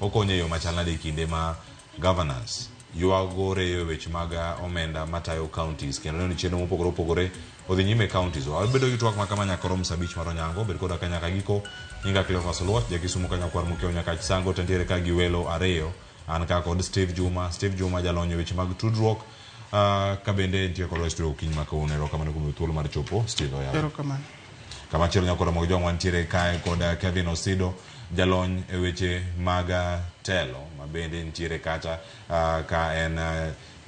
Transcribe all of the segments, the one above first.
Okonyo e yo machal nade e kinde ma governors ywagore e weche mag omenda matayo counties kendo neno ni chenro mopogore opogore odhi nyime e counties. Wabedo gi twak ma kama nyaka rom saa abich mar onyango. Bed koda ka nyaka giko. Nyinga Cleophas Oluoch, ja Kisumu ka nyakwar Mokeo Nyakach Sango to nitiere ka gi welo ariyo. An ka kod Steve Juma. Steve Juma jalony e weche mag tudruok ka bende nitie kodwa e studio okinyi ma kawuono. Erokamano kuom yudo thuolo mar chopo Steve oyaw. Erokamano. Kamachielo nyakoro mag jwang' wantiere kae kod Kevin Osido, jalony e weche mag telo ma bende nitiere kacha ka en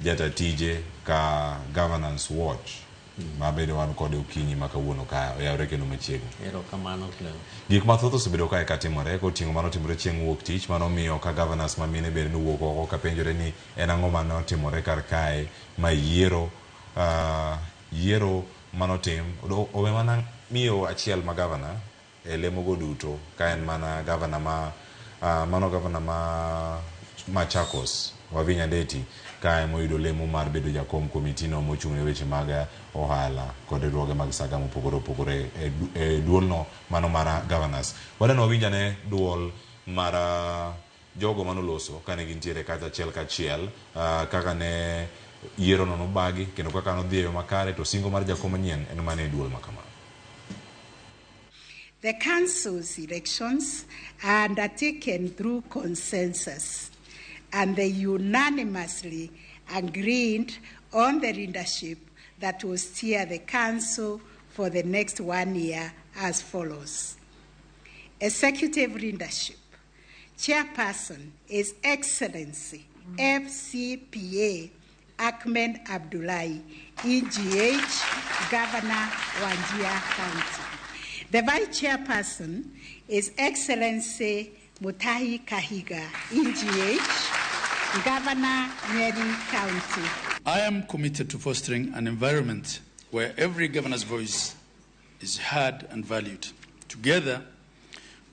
jata tije ka Governance Watch ma bende wan kode okinyi ma kawuono ka oyawre kendo machiegni. Erokamano Cleo. Gik mathoth osebedo kae katimore koting'o mano timore chieng' wuok tich mano miyo ka governors ma mine bende nowuok oko kapenjore ni en ang'o mane otimore kar kae ma yiero yiero manotim owe mana miyo achiel ma gavana e lemogo duto ka en mana gavana ma mano gavana ma Machakos Wavinya Ndeti ka emoyudo lemo mar bedo jakom komiti no mochung' ne weche mag ohala kod riwruoge mag saga mopogore opogore e duolno mano mar governors. Wadwa wawinj ane duol mar jogo manoloso kane gintiere kacha achiel kachiel kaka ne yiero no nobagi kendo kaka nodhi e yo makare to singo mar jakom manyien en mana e duol makama. The council's elections are undertaken through consensus, and they unanimously agreed on the leadership that will steer the council for the next 1 year as follows. Executive leadership. Chairperson is Excellency FCPA Ahmed Abdullahi, EGH, Governor, Wajir County. The Vice Chairperson is Excellency Mutahi Kahiga, EGH, Governor, Nyeri County. I am committed to fostering an environment where every governor's voice is heard and valued. Together,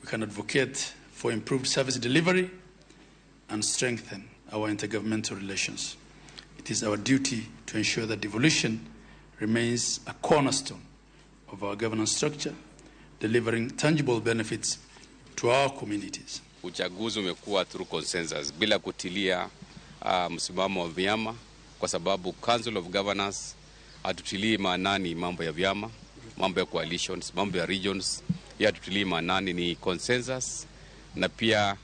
we can advocate for improved service delivery and strengthen our intergovernmental relations. It is our duty to ensure that devolution remains a cornerstone of our governance structure, delivering tangible benefits to our communities. Uchaguzi umekuwa through consensus bila kutilia msimamo wa vyama, kwa sababu Council of Governors hatutilii maanani mambo ya vyama, mambo ya coalitions, mambo ya regions, ya hatutilii maanani, ni consensus na pia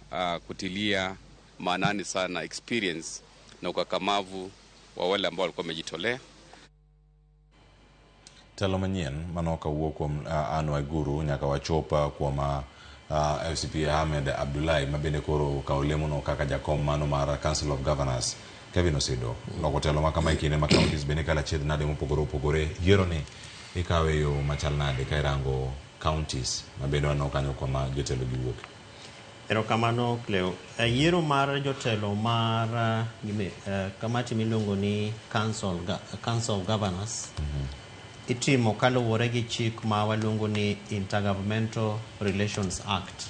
kutilia maanani sana experience na ukakamavu wa wale ambao walikuwa wamejitolea. Telo manyien mano kawuok kuom Anne Waiguru nyaka wachop kuom FCPA Ahmed Abdullahi ma bende koro okawo lemono kaka jakom mano mar Council of Governors. Kevin Osido, loko telo ma kama e kinde ma counties bende kalo achiedh nade mopogore opogore, yiero ni ikawe e yo machal nade ka irango counties ma bende waneno kanyo kuma jotelo gi wuok? Erokamano Cleo. Yiero mar jotelo mar kamati miluongo ni Council of Governors itimo kaluwore gi chik ma waluongo ni Intergovernmental Relations Act.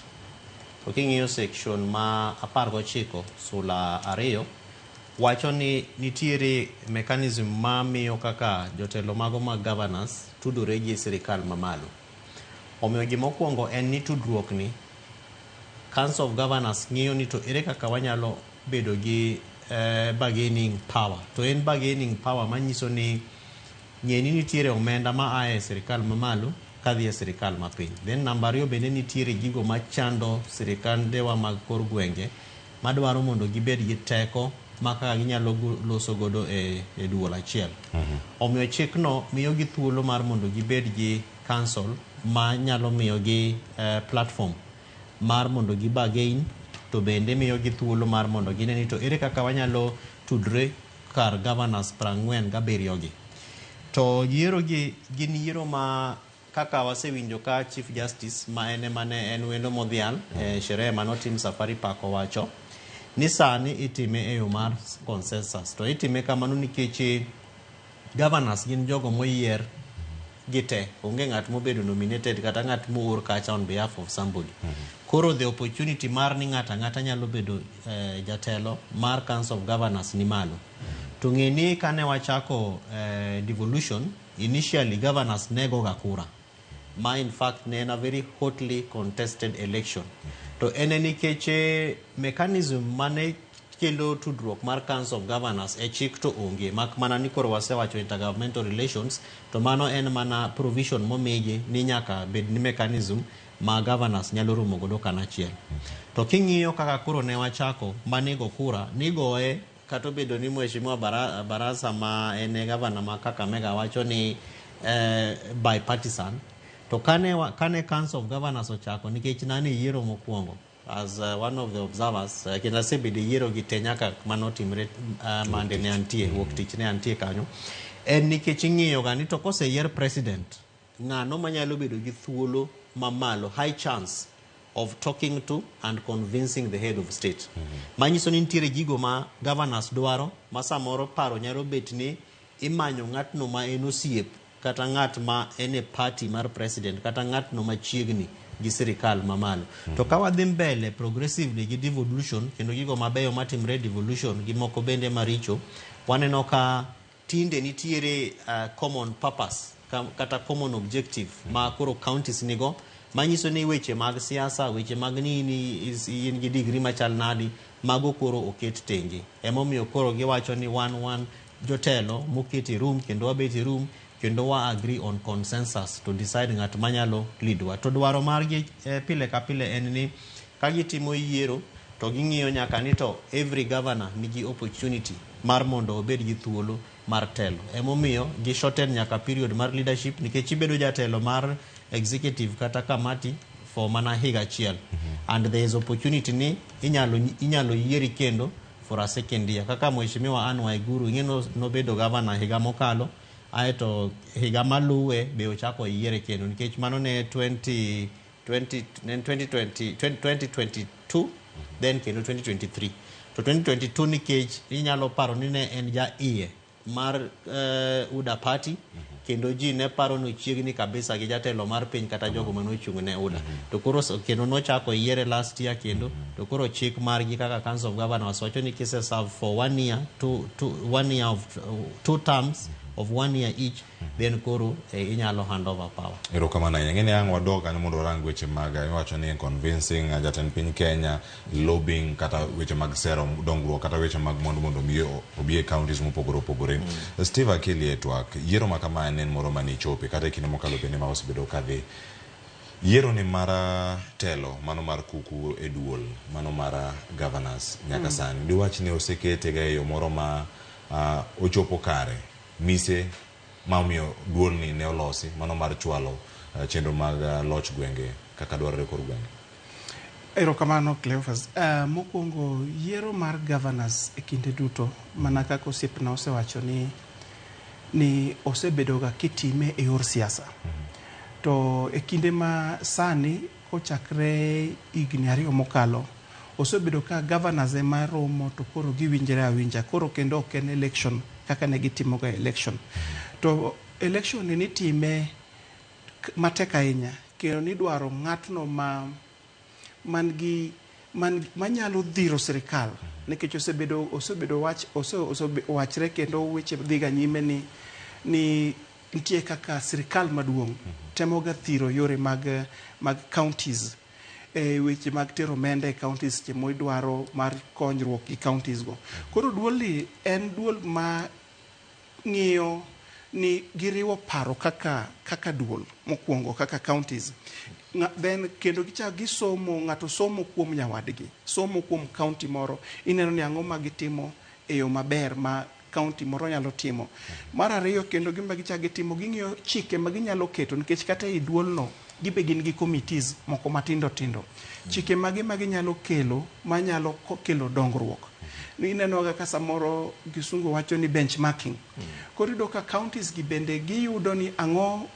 To king'iyo section ma 19 sula 2 wacho ni nitiere mechanism ma miyo kaka jotelo mago mag governors tudore gi sirikal mamalo. Omiyo gima okuongo en ni tudruok ni Council of Governors ng'iyo ni to ere kaka wanyalo bedo gi bargaining power. To en bargaining power manyiso ni ng'e ni nitiere omenda ma ae sirikal mamalo kadhi e sirikal mapiny. Then namba 2 bende nitiere gigo machando sirikandewa mag kor gwenge madwaro mondo gibed gi teko ma kaka ginyalo loso godo e duol achiel. Omiyo chikno miyo gi thuolo mar mondo gibed gi council ma nyalo miyo gi platform mar mondo gi bargain, to bende miyo gi thuolo mar mondo gine ni to ere kaka wanyalo tudre kar governors 47 gi. To yiero gi gin yiero ma kaka wasewinjo ka Chief Justice ma en ema ne en wendo modhial e sherehe manotim Safari Park owacho ni sani itime e yo mar consensus. To itime kamano nikech governors gin jogo moyier gi te, onge ng'at mobedo nominated kata ng'at moor kacha on behalf of somebody. Koro the opportunity mar ni ng'ato ang'ata nyalo bedo jatelo mar Council of Governors ni malo. To ng'e ni kane wachako devolution, initially governors ne goga kura. Ma in fact ne en a very hotly contested election. To en nikech mechanism mane kelo tudruok mar Council of Governors e chik to onge, mak mana ni koro wasewacho intergovernmental relations, to mano en mana provision momigi ni nyaka bed ni mechanism ma governors nyalo romo godo kanachiel. To king'iyo kaka koro ne wachako manigo kura nigoye, kata obedo ni Mheshimiwa Barasa ma en e governor ma Kakamega wacho ni bipartisan, to kane Council of Governors ochako, nikech nane yiero mokwongo as one of the observers, kendo asebedo e yiero gi te nyaka manotimre mande ne antie wuok tich ne antie kanyo, en nikech ing'iyo ga ni to koseyier president, ng'ano manyalo bedo gi thuolo mamalo, high chance of talking to and convincing the head of state. Manyiso ni nitiere gigo ma governors dwaro ma samoro paro nyalo bet ni imanyo ng'atno ma en osiep, kata ng'at ma en e party mar president, kata ng'atno machiegni gi sirikal mamalo. To ka wadhi mbele progressively gi devolution, kendo gigo mabeyo matimre e devolution gi moko bende maricho, waneno ka tinde nitiere common purpose kata common objective ma koro counties nigo, manyiso ni weche mag siasa, weche mag ni in gi degree machal nadi, mago koro oket tenge. Emomiyo koro giwacho ni wan jotelo moket e room, kendo wabet e room, kendo wa agree on consensus to decide ng'at manyalo lead wa. To dwaro margi pile ka pile en ni ka gitimo yiero to ging'iyo nyaka ni to every governor nigi opportunity mar mondo obed gi thuolo mar telo. Emomiyo gi shorten nyaka period mar leadership, nikech ibedo jatelo mar executive kata kamati for mana higa achiel, and there is opportunity ni inyalo yieri kendo for a second year, kaka Mheshimiwa Anne Waiguru ing'e nobedo governor higa mokalo, aeto higa maluwe be ochako yiere kendo, nikech mano ne 20, 20, ne 2020, 2022, then kendo 2023. To 2022, nikech inyalo paro ni ne en ja iye mar UDA party, kendo ji ne paro ni ochiegni kabisa gi jatelo mar piny kata jogo mane ochung' ne UDA. To koro kendo nochako yiere last year kendo. To koro chik margi kaka Council of Governors wacho ni kise serve for one year, two, one year of two terms of one year each, then koro inyalo hand over power. Erokamano ahinya. Ng'eni ang' wadog kanyo mondo warang weche mag iwacho ni convincing jatend piny Kenya, lobbying, kata weche mag sero dongruok, kata weche mag mwandu mondo mi obi e counties mopogore opogore. Steve Akili, e twak yiero ma kama en moro mane ichope kata e kinde mokalo bende ma osebedo kadhi. Yiero ni mar telo mano mar kuku e duol mano mar governors nyaka sani diwach ni osekete ga e yo moro ma ochopo kare mise ma omiyo duolni ne olosi mano mar chwalo chenro mag loch gwenge kaka dwarore kor gwenge. Erokamano, Cleophas. Mokwongo yiero mar governors e kinde duto, mana kaka osiepna osewacho ni osebedoga kitime e yor siasa. To e kinde ma sani, kochakre higni 2 mokalo, osebedo ka governors ema romo to koro giwinjre awinja. Koro kendo ok en election kaka ne gitimoga election. To election ni nitime matek ahinya, kendo nidwaro ng'atno ma man gi man manyalo dhiro sirikal, nikech osebedo wach osewachre kendo weche dhiga nyime ni nitie kaka sirikal maduong' temo ga thiro yore mag counties e weche mag tero omenda e counties seche midwaro mar konyruok gi counties go. Koro duolni en duol ma ng'iyo ni giriwo paro kaka duol mokwongo kaka counties. Then kendo gichak gisomo, ng'ato somo kuom nyawadgi, somo kuom county moro, ineno ni ang'o ma gitimo e yo maber ma county moro nyalo timo. Mar ariyo, kendo gima gichak gitimo, ging'iyo chike ma ginyalo keto, nikech kata ei duolno gibe gin gi committees moko matindo tindo, chike mage ma ginyalo kelo manyalo kelo dongruok. Ineno ga ka samoro kisungu wacho ni benchmarking. Koro iyudo ka counties gi bende giyudo ni ang'o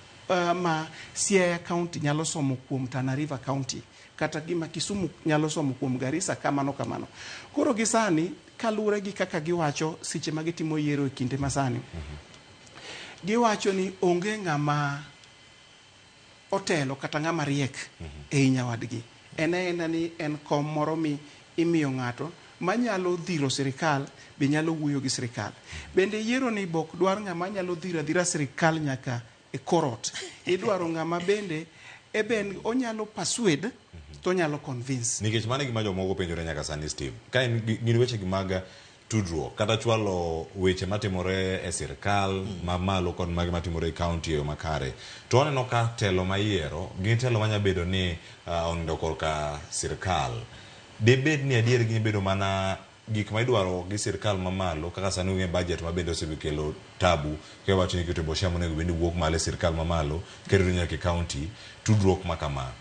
ma Siaya County nyalo somo kuom Tana River County, kata gima Kisumu nyalo somo kuom Garissa, kamano kamano. Koro gi sani, kaluwore gi kaka giwacho seche ma gitimo yiero e kinde masani, giwacho ni onge ng'ama otelo kata ng'ama riek ei nyawadgi. En aena ni en kom moro mi imiyo ng'ato manyalo dhiro sirikal, be nyalo wuoyo gi sirikal. Bende yiero ni bok dwar ng'ama nyalo dhiro adhira sirikal nyaka e kor ot. Idwaro ng'ama bende ebe en onyalo persuade to onyalo convince. Nikech mano e gima jomoko penjore nyaka sani Steve. Ka en gin weche gi mag tudruok kata chwalo weche matimore e sirkal mamalo kod mage matimore e county e yo makare. To waneno ka telo ma iyiero gin telo manya bedo ni onindo korka sirkal. Debed ni adier gibedo mana gik ma idwaro gi sirkal mamalo kaka sani ung'e budget ma bende osekelo tabu kiwacho ni iketo share monego bed ni wuok malo e sirkal mamalo keto nyaka e county tudruok ma kama.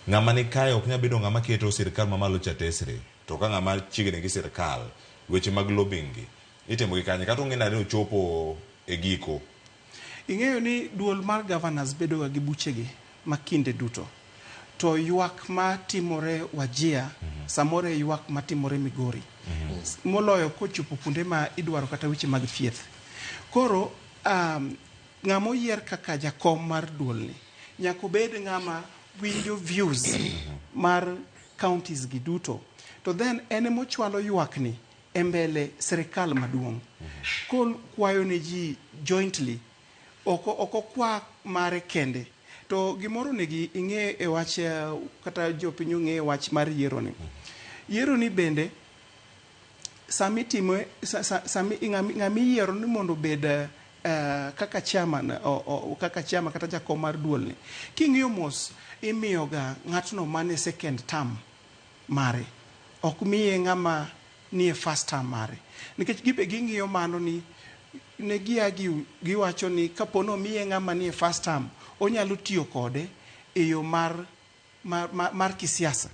Ng'ama ni kae ok nyal bedo ng'ama keto sirkal mamalo cha tesre to ka ng'ama chiegni gi sirkal weche mag lobbying gi itimo gi kanye kata ong'e nade ni ochopo e giko. Ing'eyo ni duol mar governors bedo ga gi buchegi ma kinde duto. To ywak matimore Wajir samoro e ywak matimore Migori. Moloyo kochopo kuonde ma idwaro kata weche mag thieth. Koro ng'ama oyier kaka jakom mar duolni nyaka obed ng'ama winjo views mar counties gi duto. To then en emochwalo ywakni e mbele sirikal maduong'. Kokwayo ne ji jointly, ok okwa mare kende. To gimoro onego ing'e e wach kata jopiny ong'e e wach mar yiero ni. Yiero ni bende sami time sami ng'ama iyiero ni mondo obed kaka chairman kaka chairman kata jakom mar duol ni. King'iyo mos imiyo ga ng'atno mane second term mare. Ok miye ng'ama nie first term mare. Nikech gibe ging'iyo mano ni ne gia giwacho ni kapo ni omiye ng'ama nie first term onyalo tiyo kode e yo mar kisiasa.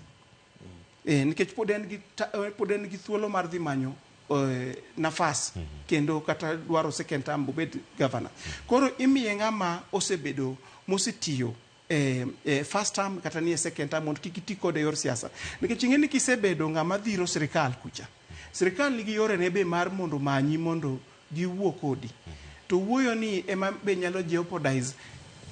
Nikech pod en gi thuolo mar dhi manyo nafas kendo kata dwaro second term obed governor. Koro imiye ng'ama osebedo mosetiyo first term kata nie second term mondo kik iti kode e yor siasa. Nikech ing'e ni kisebedo ng'ama dhiro sirikal kucha. Sirikal nigi yorene be mar mondo manyi mondo giwuo kodi. To wuoyo ni ema be nyalo jeopardize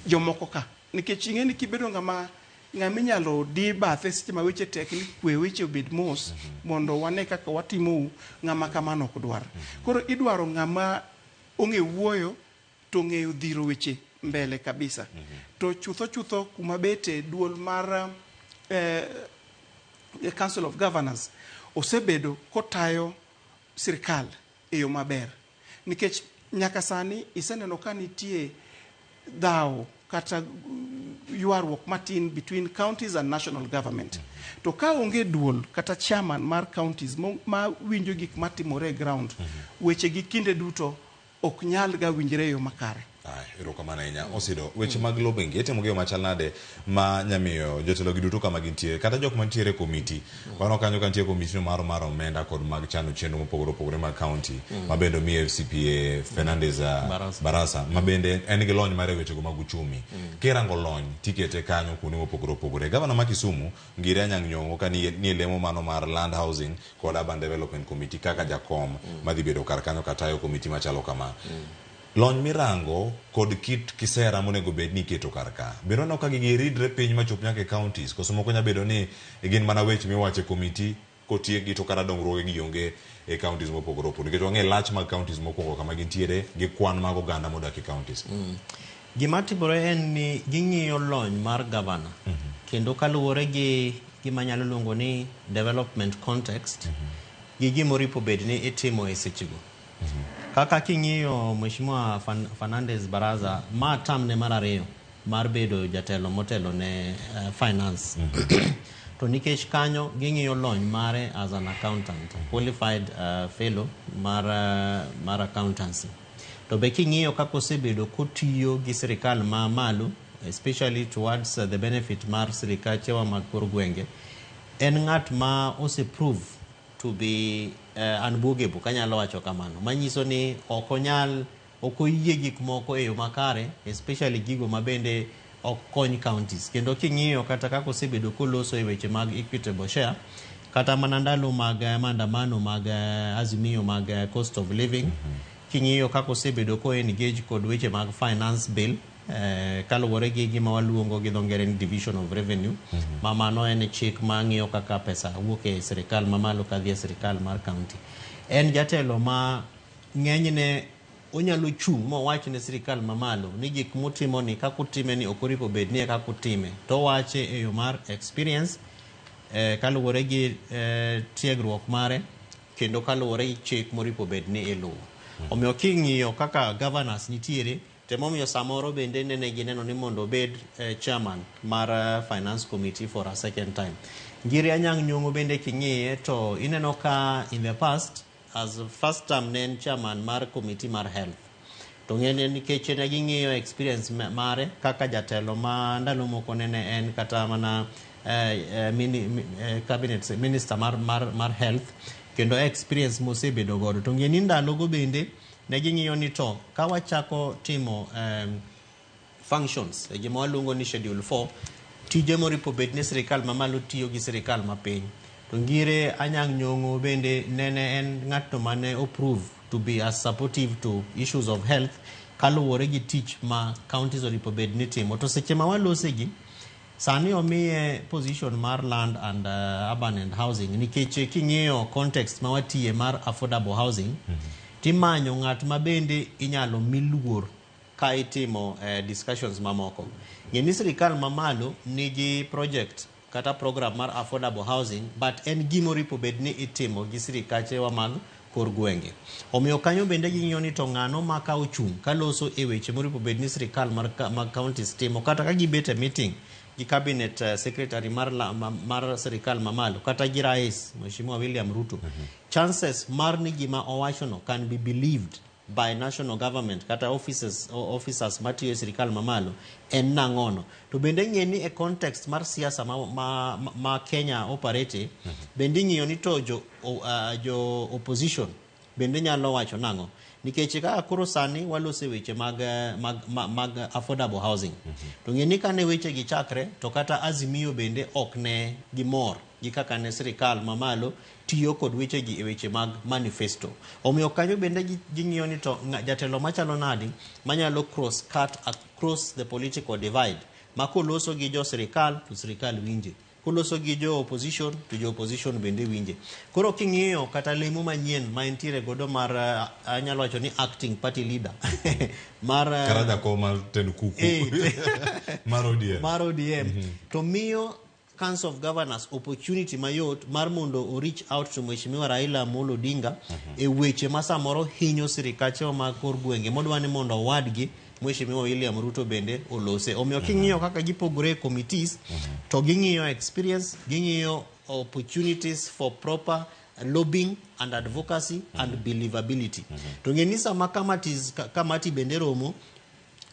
jomoko ka. Nikech ing'e ni kibedo ng'ama inyalo di bathe seche ma weche tek ni kwe weche obed mos mondo wane kaka watimou ng'ama kamano ok dwar. Koro idwaro ng'ama ong'e wuoyo to ong'eyo dhiro weche mbele kabisa. To chutho kuma bete duol mar Council of Governors osebedo kotayo sirikal e yo maber. Nikech nyaka sani iseneno ka nitie dhawo kata ywaruok matin between counties and national government. To ka onge duol kata chairman mar counties ma winjo gik matimore e ground, weche gi kinde duto ok nyal ga winjre e yo makare. Erokamano ahinya. Osido, weche mag lobbying itimo gi yo machal nade ma nyamiyo jotelo gi duto kama gintie kata jok mantiere e komiti. Waneno kanyo ka nitie komiti no mar omenda kod mag chano chenro mopogore opogore mag county ma bende omiyo FCPA Fernandez Barasa ma bende en gi lony mar wechego mag uchumi. Kirango lony tikete kanyo kuonde mopogore opogore. Gavana ma Kisumu Ngire Anyang' Nyong'o ka nie lemo mano mar Land Housing kod Urban Development Committee kaka jakom madhi bedo kar kanyo katayo komiti machalo kama. Lony mirango kod kit kisera monego bed ni iketo kar ka. Bende waneno ka gigi ridre piny machop nyaka e counties. Koso moko nyalo bedo ni gin mana weche miwacho e komiti kotiekgi to kata dongruoge gi onge e counties mopogore opogore. Nikech wang'e lach mag counties mokwongo kama gintiere gi kwan mag oganda modak e counties. Gima timore en ni ging'iyo lony mar governor. Kendo kaluwore gi gima nyalo luongo ni development context, gi gimoripo bed ni itimo e sechego. Kaka king'iyo Mheshimiwa Fernandez Baraza, ma term ne mar ariyo mar bedo jatelo motelo ne finance. To nikech kanyo ging'iyo lony mare as an accountant, qualified fellow mar accountancy. To be king'iyo kaka osebedo kotiyo gi sirikal ma malo, especially towards the benefit mar sirikachewa mag kor gwenge, en ng'at ma ose prove to be unbogable, kanyalo wacho kamano. Manyiso ni ok onyal, ok oyie gik moko e yo makare, especially gigo ma bende ok kony counties. Kendo king'iyo kata kaka osebedo koloso e weche mag equitable share, kata mana ndalo mag maandamano mag Azimio mag cost of living, king'iyo kaka osebedo ko engage kod weche mag finance bill, kaluwore gi gima waluongo gi dho ngere ni division of revenue, ma mano en chik ma ng'iyo kaka pesa wuok e sirikal mamalo kadhi e sirikal mar county. En jatelo ma ng'enyne onyalo chung' mowach ne sirikal mamalo ni gik mutimo ni kaka utime ni ok oripo bed ni e kaka utime. To owache e yo mar experience kaluwore gi tiegruok mare kendo kaluwore gi chik moripo bed ni iluwo. Omiyo king'iyo kaka governors nitiere, temomiyo samoro bende nene gineno ni mondo obed chairman mar finance committee for a second time. Ngire Anyang' Nyong'o bende king'iye to ineno ka in the past as first term ne en chairman mar committee mar health. To ng'ene nikech ne ging'iyo experience mare kaka jatelo ma ndalo moko nene en kata mana cabinet minister mar health kendo experience mosebedo godo. To ng'e ni ndalogo bende ne ging'iyo ni to ka wachako timo functions e gima waluongo ni schedule 4 tije moripo bed ni sirikal mamalo tiyo gi sirikal mapiny. To Ngire Anyang' Nyong'o bende nene en ng'atno mane oprove to be as supportive to issues of health kaluwore gi tich ma counties oripo bed ni timo. To seche ma walose gi, sani omiye position mar land and urban and housing nikech king'iyo context ma watiye mar affordable housing timanyo ng'at ma bende inyalo mi luor ka itimo discussions mamoko. Ng'e ni sirikal mamalo nigi project kata program mar affordable housing but en gimoripo bed ni itimo gi sirikachewa mag kor gwenge. Omiyo kanyo bende ging'iyo ni to ng'ano ma ka ochung' kaloso e weche moripo bed ni sirikal mar, mag counties timo kata ka gibet e meeting gi cabinet secretary mar sirikal mamalo kata gi rais Mheshimiwa William Ruto chances mar ni gima owachono can be believed by national government kata officers matiyo e sirikal mamalo en nang'ono. To bende ng'e ni e context mar siasa ma Kenya operate bende ing'iyo ni to jo opposition bende nyalo wacho nang'o nikech kaka koro sani walose weche mag affordable housing to ng'e ni kane weche gi chakre to kata Azimio bende ok ne gimor gi kaka ne sirikal mamalo tiyo kod weche gi e weche mag manifesto. Omiyo kanyo bende ging'iyo ni to jatelo machalo nadi manyalo cross cut across the political divide ma koloso gi jo sirikal to sirikal winje, koloso gi jo opposition to jo opposition bende winje. Koro king'iyo kata lemo manyien ma entiere godo mar anyalo wacho ni acting party leader mar Kata jakom mar tend kuku mar ODM. Mar ODM to miyo Council of Governors opportunity mayot mar mondo o reach out to Mheshimiwa Raila Amolo Odinga e weche ma samoro hinyo sirikachewa mag kor gwenge modwa ni mondo owadgi Mheshimiwa William Ruto bende olose. Omiyo king'iyo kaka gipogore e committees to ging'iyo experience, ging'iyo opportunities for proper lobbying and advocacy and believability. To ng'e ni sama kamati bende romo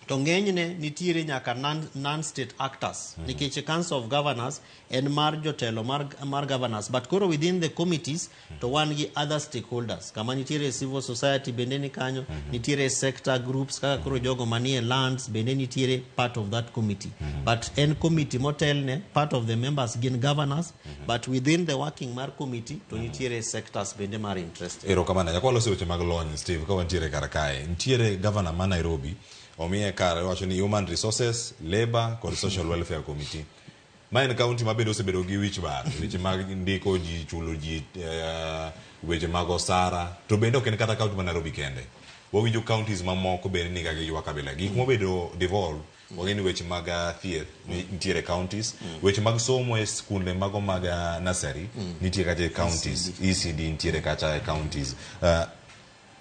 to ng'enyne nitiere nyaka non-state actors nikech Council of Governors en mar jotelo mar governors, but koro within the committees to wan gi other stakeholders kama nitiere civil society bende ni kanyo nitiere sector groups kaka koro jogo manie lands bende nitiere part of that committee but en committee motelne part of the members gin governors but within the working mar committee to nitiere sectors bende mar interest. Erokamano. Nyaka walos weche mag lony, Steve, ka wantiere kar kae. Nitiere governor ma Nairobi, omiye kar iwacho ni Human Resources, Labour kod Social Welfare Committee. Ma en county ma bende osebedo gi wich bar, weche mag ndiko ji, chulo ji, weche mag osara, to bende ok en kata county ma Nairobi kende. Wawinjo counties mamoko bende niga gi ywak kabila. Gik mobedo devolved, wang'e ni weche mag thieth nitiere counties, weche mag somo e skunde mago mag nursery nitie kacha e counties, ECD nitiere kacha e counties.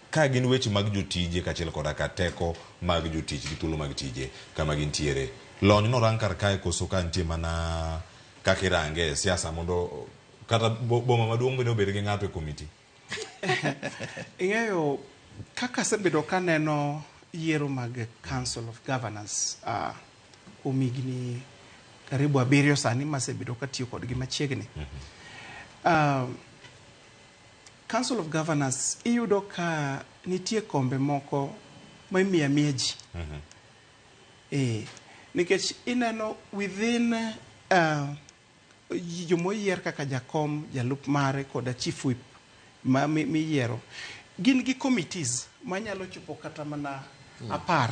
Ka gin weche mag jotije kaachiel koda ka teko mag jotich gi thuolo mag tije kama gintiere. Lony norang kar kae koso ka nitie mana kaka irange e siasa mondo kata boma maduong' bende obed gi ng'ato e komiti. Ing'eyo kaka asebedo kaneno yiero mag Council of Governors kuom higni karibu 7 sani masebedo katiyo kodgi machiegni. Council of Governors iyudo ka nitie kombe moko ma imiyo amiya ji. Nikech ineno within jomoyier kaka jakom, jalup mare koda chief whip ma miyiero gin gi committees manyalo chopo kata mana 10.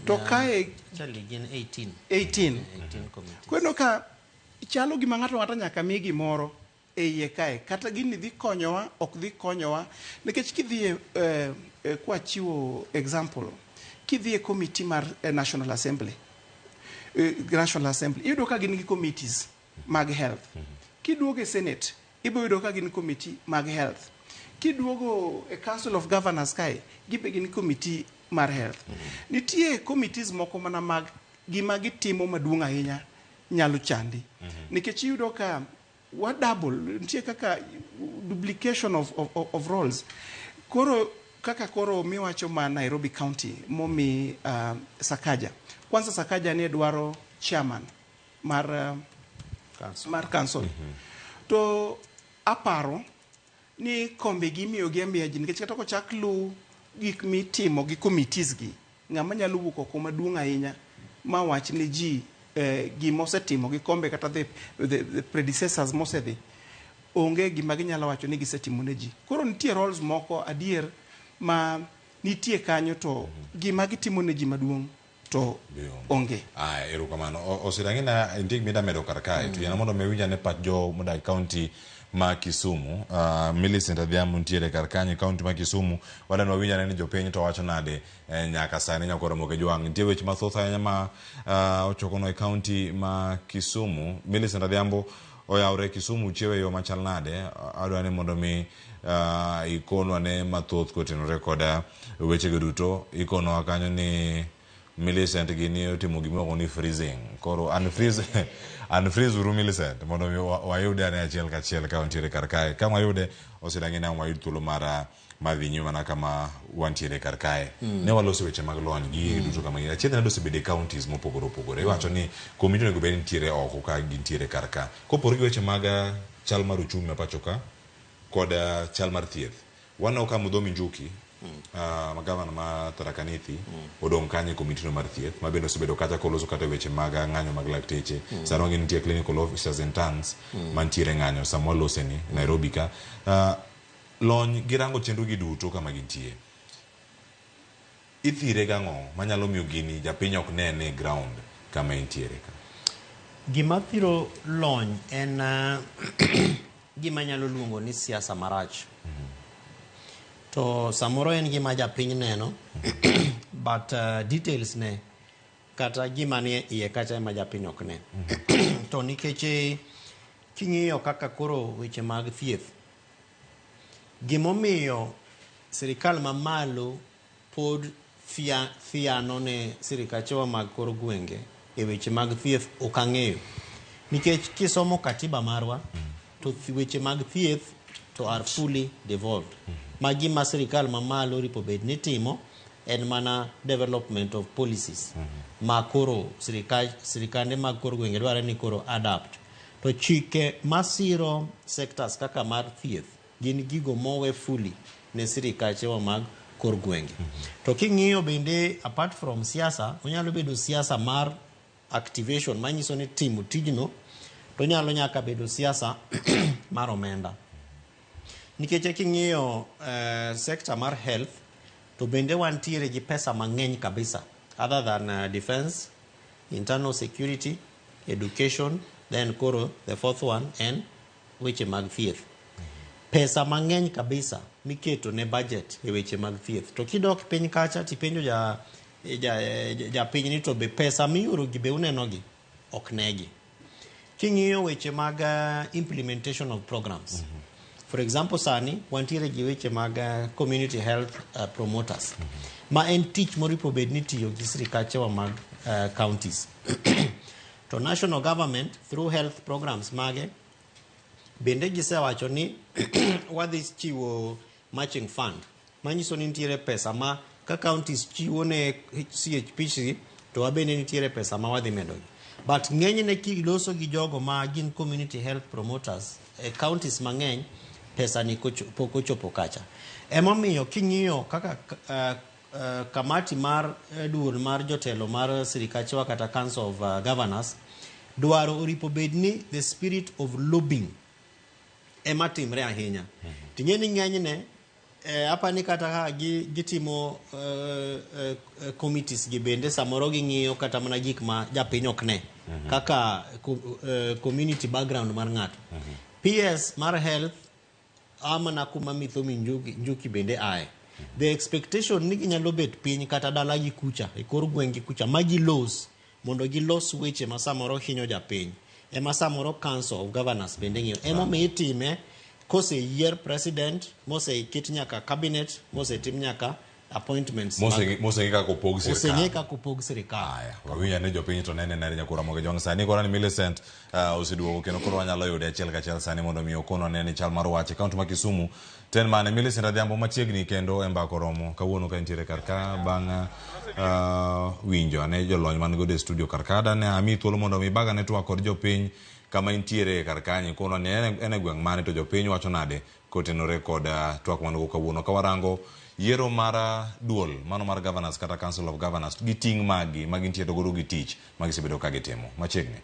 To kae Actually gin 18. 18. 18 committees. Kweno ka chalo gima ng'ato ng'ata nyaka mi gimoro. e iye kae kata gini dhi konyowa ok dhi konyowa nikech kidhi e, e, kwachiwo example kidhi e committee mar National Assembly National Assembly iyudo ka gin gi committees mag health kiduogo e Senate ibo yudo ka gin committee mag health kiduogo e Council of Governors kae gibe gin committee mar health nitie committees moko mana mag gima gitimo maduong' ahinya nyalo chandi nikech iyudo ka wa double nitie kaka duplication of roles koro kaka koro miwacho ma Nairobi County momi Sakaja kwanza Sakaja ne dwaro chairman mar Council. Mar council to aparo ni kombe gi imiyogi amiya ji nikech kata kochak lu gik mitimo gi committees gi ng'ama nyalo wuok oko maduong' ahinya ma wach ne ji gima osetimo gi kombe kata the predecessors mosedhi onge gima ginyalo wacho ni gisetimo ne ji koro nitie roles moko adier ma nitie kanyo to gima gitimo ne ji maduong' to Be onge. Onge. Aya, erokamano. Osirang'ina nitie gima ida medo kar kae. To yiena mondo mi awinj ane pach jo modak e kaunti ma Kisumu. Millicent Adhiambo nitiere kar kanyo e kaunti ma Kisumu. Wadwa wawinj ane ni jopiny to wacho nade nyaka sani nyakoro Ramogi Jwang'. Nitie weche mathoth ahinya ma ochokono e kaunti ma Kisumu. Millicent Adhiambo oyawre Kisumu chiewo e yo machal nade. Adwa ni mondo mi ikonwa ne mathoth kotenore koda wechego duto. Ikonwa kanyo ni Millicent gini otimo gimiluongo ni freezing. Koro unfreeze, unfreeze uru Millicent mondo mi wayude ane achiel kachiel ka wantiere kar kae. Ka wayude osedang'e na wayud thuolo mar dhi nyime mana kama wantiere kar kae. Ne waloso weche mag lony gi gigi duto kama achiel nade osebedo e counties mopogore opogore. Iwacho ni komiti onego bed ni nitiere oko ka gintiere kar ka. Kopogore gi weche mag chal mar uchumi ma pacho ka kod chal mar thieth. Waneno ka Muthomi Njuki ma gavana ma Tharaka Nithi odong' kanyo e komiti no mar thieth ma bende osebedo kacha koloso kata weche mag ng'anyo mag lakteche. Sani wang'e ni nitie clinical officers interns mantiere ng'anyo sama walose ni Nairobi ka. Lony girango chenro gi duto kama gintie. Ithire gang'o manyalo miyo gini japiny ok nene e ground kama entiere ka? Gima thiro lony en gima nyalo luongo ni siasa marach. To samoro en gima japiny neno, but details ne kata gima nie iye kacha ema japiny ok ne. To nikech king'iyo kaka koro weche mag thieth, gimomiyo sirikal mamalo pod thiano ne sirikachewa mag kor gwenge e weche mag thieth ok ang'eyo. Nikech kisomo katiba marwa, to weche mag thieth to are fully devolved. Ma gima sirikal mamalo ripo bed ni timo en mana development of policies ma koro sirikande mag kor gwenge dware ni koro adapt. To chike masiro sectors kaka mar thieth gin gigo mowe fully ne sirikachewa mag kor gwenge. To king'iyo bende apart from siasa, onyalo bedo siasa mar activation manyiso ni timo tijno, to onyalo nyaka bedo siasa mar omenda. Nikech king'iyo sector mar health, to bende wantiere gi pesa mang'eny kabisa other than defense, internal security, education, then koro the fourth one en weche mag thieth. Pesa mang'eny kabisa miketo ne budget e weche mag thieth. To kidok piny kacha tipenjo ja piny ni to be pesa mioro gi be uneno gi ok negi. King'iyo weche mag implementation of programs. For example, sani wantiere gi weche mag community health promoters. Ma en tich moripo bed ni tiyo gi sirikachewa mag counties. To national government through health programs mage bende gisewacho ni wadhi chiwo matching fund manyiso ni nitiere pesa ma ka counties chiwo ne CHPC to wabende nitiere pesa ma wadhi medogi but ng'enyne kiloso gi jogo ma gin community health promoters e counties mang'eny pesa ni pok ochopo kacha emomiyo king'iyo kaka kamati mar duol mar jotelo mar sirikachewa kata council of governors dwaro oripo bed ni the spirit of lobbying ema timre ahinya ting'e ni ng'enyne apani kata ka gitimo committees gi bende samoro ging'iyo kata mana gik ma japiny ok ne kaka community background mar ng'ato. PS mar health amana kuma Muthomi Njuki bende ae. The expectation ni ginyalo bet piny kata dala gi kucha e kor gweng' gi kucha ma gilos mondo gilos weche ma samoro hinyo japiny. Ema samoro Council of Governors bende ng'iyo. Emomiyo itime koseyier president, moseket nyaka cabinet, mosetim nyaka appointments. Moseng'e kaka opog sirkal. Oseng'e kaka opog sirkal. Aya, wawinjo ni jopiny to nene nade nyakura moge jong sani koro ni Millicent oseduogo kendo koro wanyalo yude achiel kachiel sani mondo mi okonwa nene chal mar wach e kaunti ma Kisumu. Ten mane Millicent Adhiambo machiegni kendo e mbaka oromo kawuono ka intiere kar ka bang' winjo ane jolony man godo e studio kar ka dane ami thuolo mondo mi baga ne twak kod jopiny kama intiere kar kanyo konwa ni en e gweng' mane to jopiny wacho nade kotenore kod twak man go kawuono ka warango yiero mar duol mano mar governors kata Council of Governors gi ting' magi magintiere godo gi tich magisebedo ka gitimo machiegni.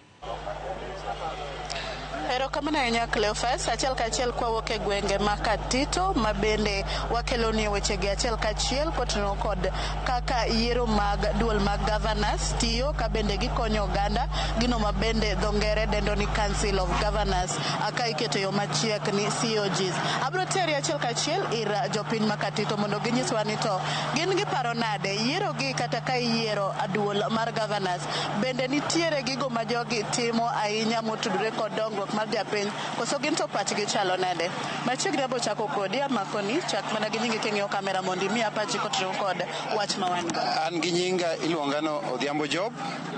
Erokamano ahinya Cleophas. Achiel kachiel kwawuok e gwenge ma Katito ma bende wakeloni wechegi achiel kachiel kotenore kod kaka yiero mag duol mag governors tiyo ka bende gikonyo oganda gino ma bende dho ngere dendo ni Council of Governors ka iketo yo machiek ni COGs. Abiro teri achiel kachiel ir jopiny ma Katito mondo ginyiswa ni to gin giparo nade yiero gi kata ka iyiero duol mar governors bende nitiere gigo ma jogi timo ahinya motudore kod dongruok mar japiny koso gin to pachgi chalo nade. Machiegni abo chako kodi amakoni chak mana gi nyingi king'iyo kamera mondo imiya pachi kotenore kod wach ma wan go. An gi nyinga iluonga no Odhiambo Job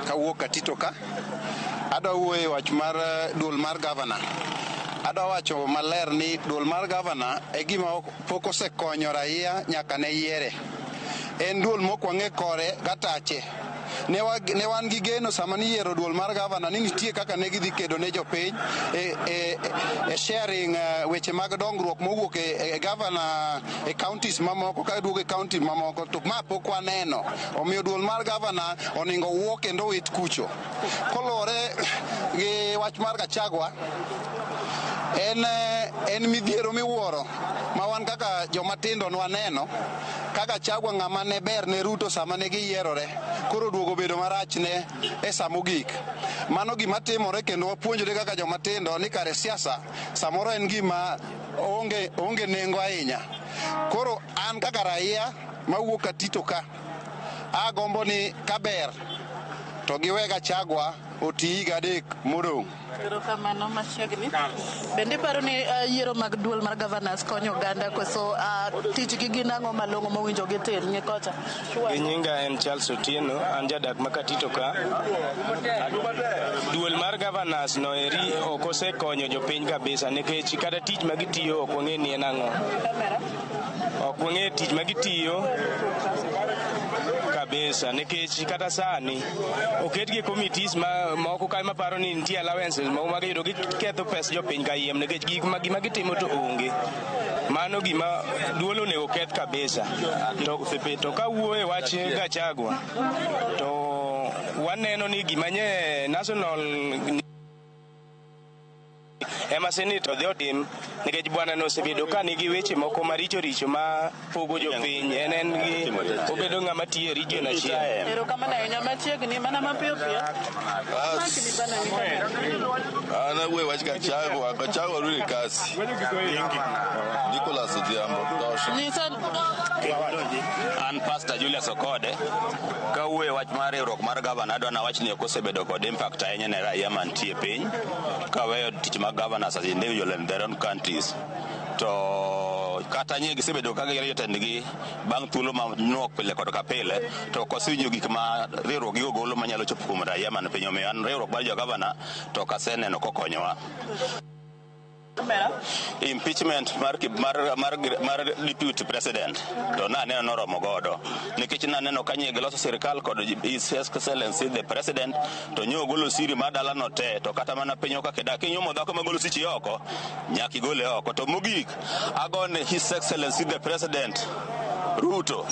kawuok Katito ka. Adwa wuoyo e wach mar duol mar governor. Adwa wacho maler ni duol mar governor e gima pok osekonyo raia nyaka ne yiere. En duol mok wang'e kore gatache. Ne wan gi geno sama niyiero duol mar gavana ni nitie kaka ne gidhi kedo ne jopiny e sharing weche mag dongruok mowuok e gavana e counties mamoko ka duogo e county mamoko to ma pok waneno. Omiyo duol mar gavana oningo wuo kendo wit kucho. Koluwore gi wach mar Gachagua, en midhiero miwuoro ma wan kaka joma tindo nwaneno ka Gachagua ng'ama ne ber ne Ruto sama ne giyierore koro duogo bedo marach ne e sa mogik. Mano gima timore kendo wapuonjore kaka joma tindo ni kare siasa samoro en gima onge nengo ahinya. Koro an kaka raia mawuok Katito ka agombo ni kaber to giwe Gachagua oti higa 3 modong'. Erokamano machiegni. Bende iparo ni yiero mag duol mar governors konyo oganda koso tijgi gin ang'o malong'o mowinjo gitim ng'i kocha? Gi nyinga en Charles Otieno, an jadak ma Katito ka. Duol mar governors no eri ok osekonyo jopiny kabisa nikech kata tich ma gitiyo ok wang'e ni en ang'o. Ok wang'e tich ma gitiyo kabisa nikech kata sani oketgi e committees moko kae maparo ni nitie allowances moko ma giyudo giketho pes jopiny kayiem nikech gima gitimo to onge. Mano gima duol onego keth kabisa. To kawuoyo e wach Gachagua to waneno ni gima nye national ema senate odhi otim nikech bwana no osebedo ka nigi weche moko maricho richo ma pogo jopiny. En gi obedo ng'ama tiyo e region achiel. Erokamano ahinya machiegni mana mapiyo piyo. An awuoyo wach Gachagua, Gachagua rudi kasi. Nicholas Odhiambo, tosha. An Pastor Julius Okode, kawuoyo wach mar riwruok mar gavana adwa nawach ni ok osebedo kod impact ahinya ne raia mantie piny kaweyo tich mag governors as individual in their own countries. To kata nye gisebedo ka giyiero jotendgi bang' thuolo manuok pile kod ka pile to ok wasewinjo gik ma riwruok gigo golo manyalo chopo kuom raia man piny. Omiyo an riwruok mar jo gavana to ok aseneno kokonyowa. Impeachment mar deputy president to naneno noromo godo nikech naneno ka nye giloso sirikal kod His Excellency the president to nyo ogolo siri mar dalano te to kata mana piny kaka idak kinyuomo dhako magolo sichi oko nyaka igole oko. To mogik agone His Excellency the president Ruto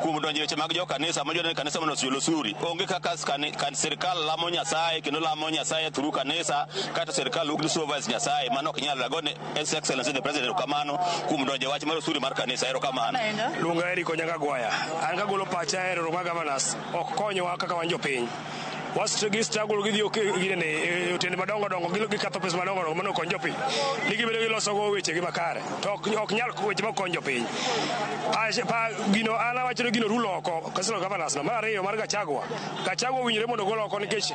kuom donjo weche mag jokanisa ma jodend kanisa mondo ochul osuri. Onge kaka sirikal lamo Nyasaye kendo lamo Nyasaye through kanisa kata sirikal ok supervise Nyasaye mano ok nyal. Agone His Excellency the president kamano kuom donjo wach mar osuri mar kanisa. Erokamano. Luonga Eric Onyango Gwaya. An kagolo pacha e riwruok mar governors ok konyowa kaka wan jopiny. Was gi struggle gidhi ginene e otende madongo dongo, gikatho pesa madongo dongo mondo okony jopiny, ni gibedo giloso go wechegi makare, to ok nyal weche ma ok kony jopiny. Pa gino an awacho ni gino rulo oko Council of Governors no. Mar ariyo, mar Gachagua, Gachagua owinjore mondo ogol oko, nikech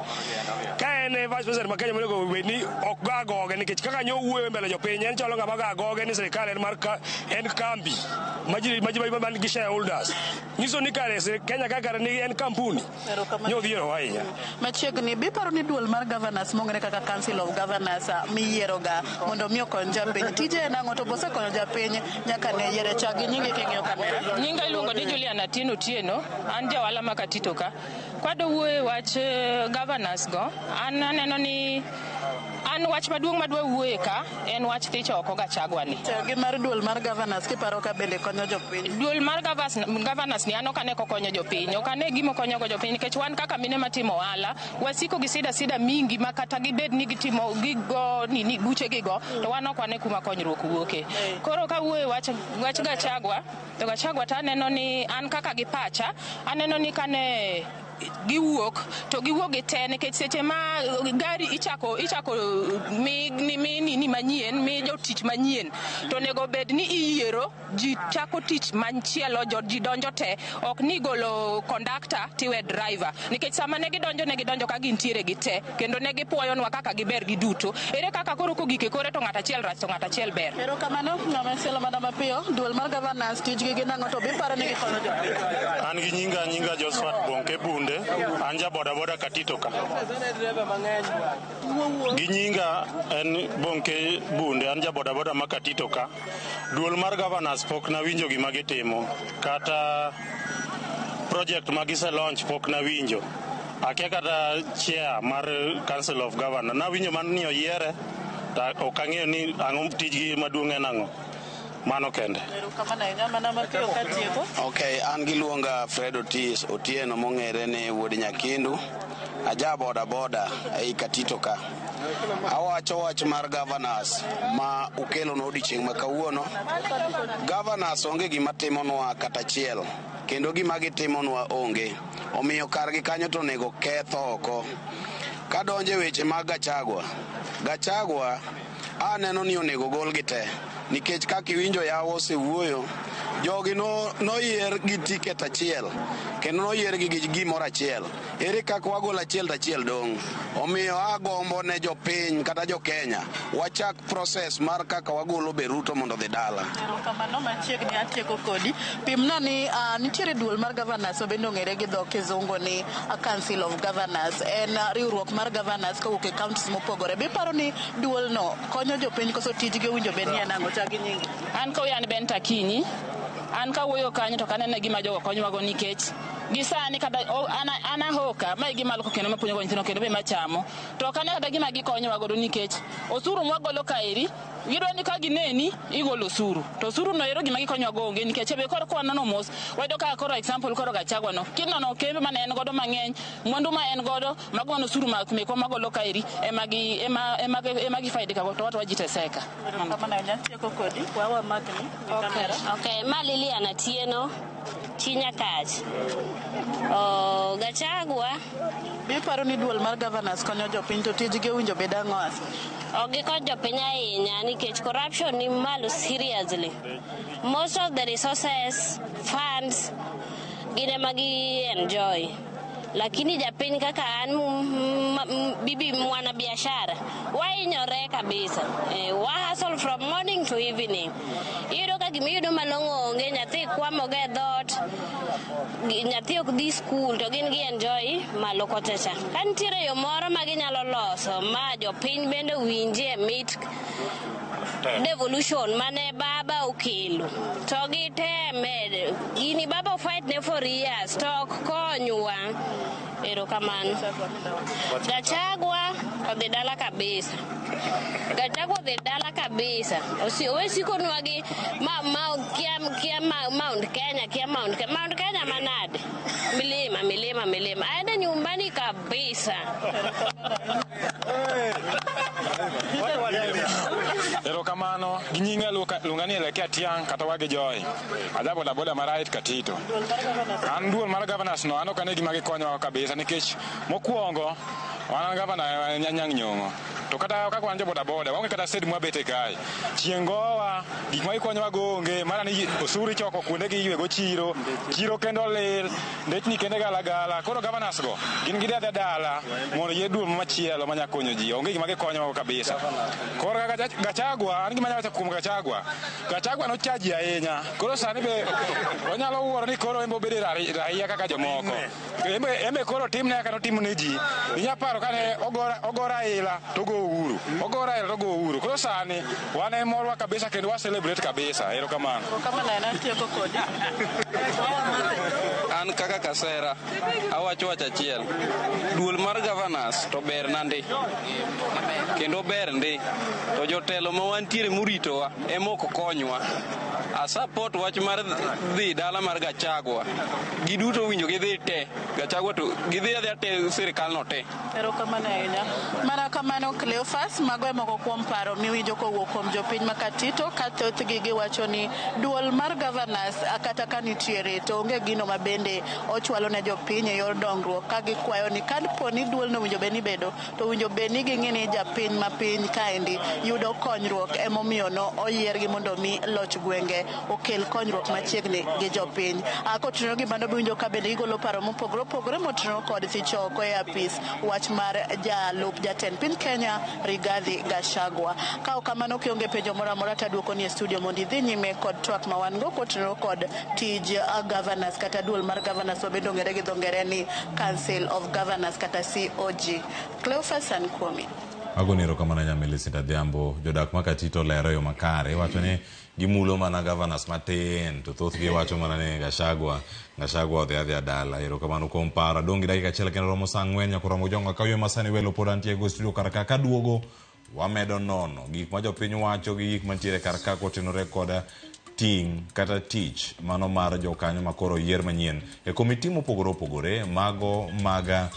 ka en e vice president ma Kenya, monego bed ni ok go agoge, nikech kaka nyo wuoyo e mbele jopiny, en chalo ng'ama go agoge ni sirikal en mar ka, en kambi ma ji man gi shareholders, nyiso ni kare Kenya ka kare ni en kampuni. Erokamano. Nyo odhiero ahinya. Machiegni, biparo ni duol mar governors mong'ere kaka Council of Governors miyieroga mondo mi okony japiny, tije en ang'o, to bosekonyo japiny nyaka ne yiere? Chak gi nyingi king'iyo kamera. Nyinga iluongo ni Julian Atieno Otieno, an jaohala ma Katito ka. Kwadwa wuoyo e wach governors go, an aneno ni an wach maduong' madwa wuoye ka en wach thich oko Gachagua ni. Chak gi mar duol mar governors, kiparo ka bende konyo jopiny. Duol mar governors ni an ok ane kokonyo jopiny, ok ane gima okonyogo jopiny, nikech wan kaka mine matimo ohala, wasiko gi sida sida mingi ma kata gibed ni gitimo gigo nini buche gigo, to wan ok wane kuma konyruok wuoke. Koro kawuoyo e wach Gachagua, to Gachagua to aneno ni an kaka gi pacha, aneno ni kane giwuok to giwuok gi te, nikech seche ma gari ichako mi nini manyien, mi jotich manyien, to onego bed ni iyiero ji chako tich machielo, jo ji donjo te, ok ni golo kondakta tiwe driver, nikech sama ne gidonjo ka gintiere gi te, kendo ne gipuoyonwa kaka giber giduto. Ere kaka koro kogik e kore to ng'at achiel rach to ng'at achiel ber? Erokamano. Ng'ama chielo mana mapiyo, duol mar governors tijgi gin ang'o, to biparo ni gikonyo jopiny? An gi nyinga Josephat Bonke Bunde, an ja boda boda Katito ka. Gi nyinga en Bonke Bunde, an ja boda boda ma Katito ka. Duol mar governors pok nawinjo gima gitimo, kata project ma gise launch pok nawinjo. Akia kata chair mar Council of Governors. Nawinjo mana ni oyiere, to ok ang'eyo ni ang'o tijgi maduong' en ang'o. Mano kende. Erokamano ahinya. Mana mapiyo katieko. Ok, an giluonga Fred Otis Otieno, mong'ere ni Wuod Nyakindu. Aja boda boda ei Katito ka. Awacho wach mar governors ma ukelonwa odiochieng' ma kawuono. Governors onge gima timonwa kata achiel, kendo gima gitimonwa onge. Omiyo kargi kanyo to onego keth oko. Kadonjo e weche mag Gachagua, Gachagua aneno ni onego golgi te, nikech kaka iwinjo yawa osewuoyo, jogi noyier gi ticket achiel kendo noyier gi gimoro achiel. Ere kaka wagolo achiel to achiel dong'? Omiyo agombo ne jopiny kata jo Kenya wachak process mar kaka wagolo be Ruto mondo odhi dala. Erokamano. Machiegni, atieko kodi. Pimna ni nitiere duol mar governors ma bende ong'ere gi dho kizungu ni Council of Governors. En riwruok mar governors kowuok e counties mopogore. Biparo ni duol no konyo jopiny, koso tijgi owinjo bed ni en ang'o? Chak gi nyingi. An kawuoyo, an Ben Takinyi. An kawuoyo kanyo to kaneno gima jogo konyowago, nikech gi sani kata an ahoka ma e gima aluoko kendo mapuonjogo nyithindo kendo be machamo, to ok ane kata gima gikonyowa godo, nikech osuru mwagolo kaeri gidwa ni ka gineni igolo osuru, to osuru no ero gima gikonyowago onge, nikech be koro kwanono mos wayudo kaka koro example koro Gachagua no kinono kembe mane en godo mang'eny, mwandu ma en godo mago mana osuru mekwa magolo kaeri ema gi ema gifaidika go, to wato wajiteseka. Erokamano ahinya. Atieko kodi. Wawa makni gi kamera. Okay, ma Lilian Atieno, chi Nyakach. Oh, Gachagua. Biparo ni duol mar governors konyo jopiny, to tijgi owinjo bed ang'o hasa? Ok gikony jopiny ahinya, nikech corruption ni malo seriously. Most of the resources, funds, gin ema gi enjoy. Lakini japiny kaka an bibi mwana biashara wahinyore kabisa. Wa hustle from morning to evening. Iyudo ka gimiyudo malong'o onge, nyathi kwamoga e dhoot, nyathi ok dhi school, to gin gi enjoy malo kocha cha. Ka nitiere yo moro ma ginyalo loso ma jopiny bende winjie mit devolution mane baba okelo, to giteme gini baba fight ne for years to ok konywa. Erokamano. Gachagua odhi dala kabisa. Gachagua odhi dala kabisa. Owe sikonwa gi ma kia Mount Kenya, kia Mount Kenya. Mount Kenya manade? Milima, milima, milima. Aende nyumbani kabisa. Erokamano gi nyinga luonga ni Elekea Tiang' kata wagi Joy. Aja boda boda ma right Katito. An duol mar governors no an ok ane gima gikonyowa kabisa nikech mokwongo wan gavana Anyang' Nyong'o. To kata kaka wan jo boda boda waonge kata shed mwabete kae. Chieng' gowa, gik ma gikonyowa go onge, mara ni osuru ichoko kuonde gi iywego chiro, chiro kendo olil, ndechni kende galagala. Koro governors go gin gidhi adhiya dala mondo yier duol machielo manya konyo ji. Onge gima gikonyowa go kabisa. Koro kaka Gachagua, an gima anyalo wacho kuom Gachagua, Gachagua nochaji ahinya. Koro sani be onyalo wuoro ni koro en be obedo raia kaka jomoko. Embe koro timne kaka notimo ne ji. Inya paro kane ogo Raila to ogo Uhuru. Ogo Raila to ogo Uhuru. Koro sani wan e morwa kabisa kendo wa celebrate kabisa. Erokamano. Erokamano ahinya, atieko kodi. An kaka Kasera awacho wach achiel. Duol mar governors to ber nandi. Kendo ber ndi. To jotelo ma wantiere moritowa ema ok konywa. A support wach mar dhi dala mar Gachagua. Giduto owinjo gidhi te. Gachagua to gidhi adhiya te sirikal no te. Erokamano ahinya. Mana kamano Cleophas, mago e moko kuom paro miwinjo kowuok kuom jopiny ma Katito ka thothgi giwacho ni duol mar governors kata ka nitiere to onge gino ma bende ochwalo ne jopiny e yor dongruok ka gikwayo ni kapo ni duolno owinjo bed ni bedo to owinjo bed ni ging'i ni japiny ma piny kaendi yudo konyruok emomiyo no oyiergi mondo mi loch gwenge okel konyruok machiegni gi jopiny. Kotenore gi mano biwinjo ka bende gigolo paro mopogore opogore motenore kod thicho oko e apis wach mar jalup jatend piny Kenya Rigathi Gachagua. Ka ok kamano kionge penjo moro amora to aduoko ni e studio mondo idhi nyime kod twak ma wan go kotenore kod tij governors kata duol mar governors ma bende ong'ere gi dho ngere ni Council of Governors kata COG. Cleophas an kuomi. Agoni erokamano nya Millicent Adhiambo. Jodak ma Katito lero yo makare. Iwacho ni gimulo mana governors matin to thothgi wacho mana ni Gachagua, Gachagua odhi adhiya dala. Erokamano kuom paro. Adong' gi dakika achiel kendo romo saa ang'wen nyaka oromo jongo ka ma sani welo pod antie go e studio kar ka kaduogo wamedo nono gik ma jopiny wacho gi gik mantiere kar ka kotenore kod ting' kata tich mano mar jokanyo ma koro oyier manyien e komiti mopogore opogore mago mag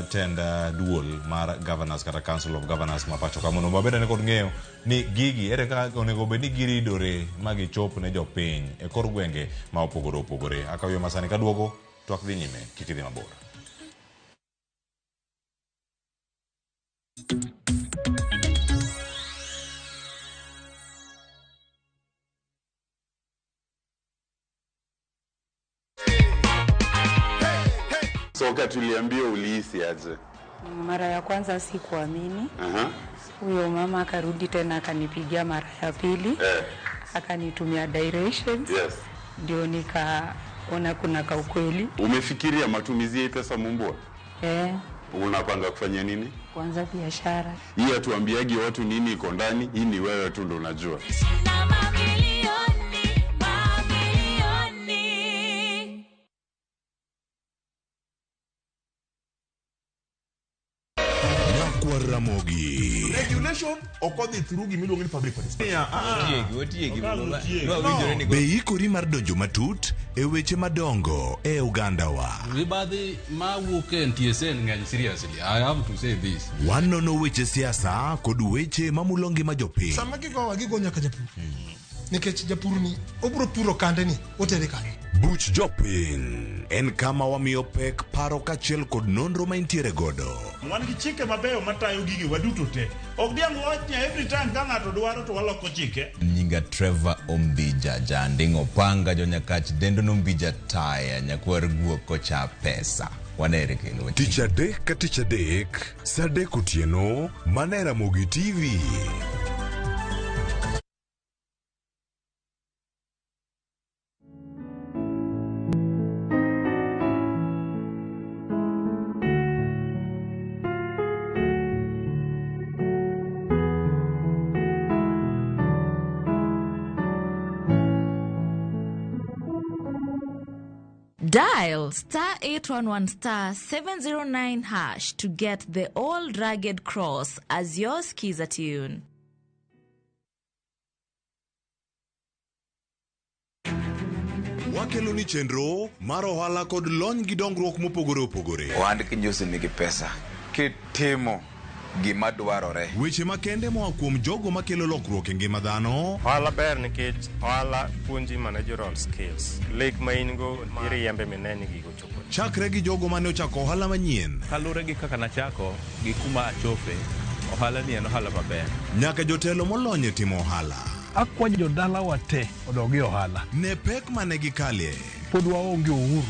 tend duol mar governors kata council of governors ma pacho ka mondo wabed ane kod ng'eyo ni gigi ere kaka onego bed ni giridore ma gichop ne jopiny e kor gwenge ma opogore opogore. Akaw yo masani kaduogo twak dhi nyime kik idhi mabor. So wakati uliambiwa ulihisi aje? Mara ya kwanza sikuamini. Huyo mama akarudi tena akanipigia mara ya pili. Akanitumia directions. Ndio nikaona kuna kaukweli. Umefikiria matumizi ya pesa Mumbua? Unapanga kufanya nini? Kuanza biashara. Hii hatuambiagi watu nini iko ndani, hii ni wewe tu ndo unajua. Ramogi. Regulation okodhi through gimiluongo ni public participation. Be ikori mar donjo matut e weche madongo e ogandawa. Mibadhi mawuok e NTSA ng'eny seriously. I have to say this. Wanono weche siasa kod weche mamulo ngima jopiny. Sama gigowa gigo nyaka japur. Nikech japur ni obiro puro kande ni otere kanye. Buch jopiny en kama wamiyo pek paro kaachiel kod nonro ma intiere godo. Wan gi chike mabeyo matayo gigi waduto te. Ok diang' wach ni every time ka ng'ato dwaro to waloko chike. Nyinga Trevor Ombija, janding' opanga jonyakach dendo nombija taya nyakwar guok kocha pesa. Wanere kendo. Tich adek ka tich adek, saa adek otieno, mana e Ramogi TV. Dial star 811 star 709 hash to get the old rugged cross as your skiza tune. Wakelo ni chenro mar ohala kod lony gi dongruok mopogore opogore. Ohand kinjosi nigi pesa. Kitimo Gima dwarore. Weche makende moa kuom jogo makelo lokruok e ngima dhano. Ohala ber nikech ohala puonji managerial skills. Lek ma in go iriembe mine ni gigo chopo. Chakre gi jogo mane ochako ohala manyien. Kaluwore gi kaka nachako gi kuma achope, ohala ni en ohala maber. Nyaka jotelo molony e timo ohala. Akwayo jodalawa te odog e ohala. Ne pek mane gikalie. Pod waonge uhuru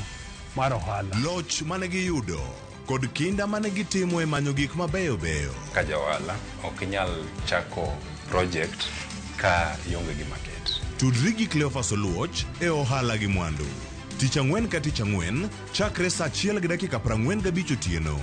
mar ohala. Loch mane giyudo kod kinda mane gitimo e manyo gik mabeyo beyo. Ka ja ohala ok inyal chako project ka ionge gi market. Tudri gi Cleophas Oluoch e ohala gi mwandu. Tich ang'wen ka tich ang'wen chakre saa 1:45 otieno.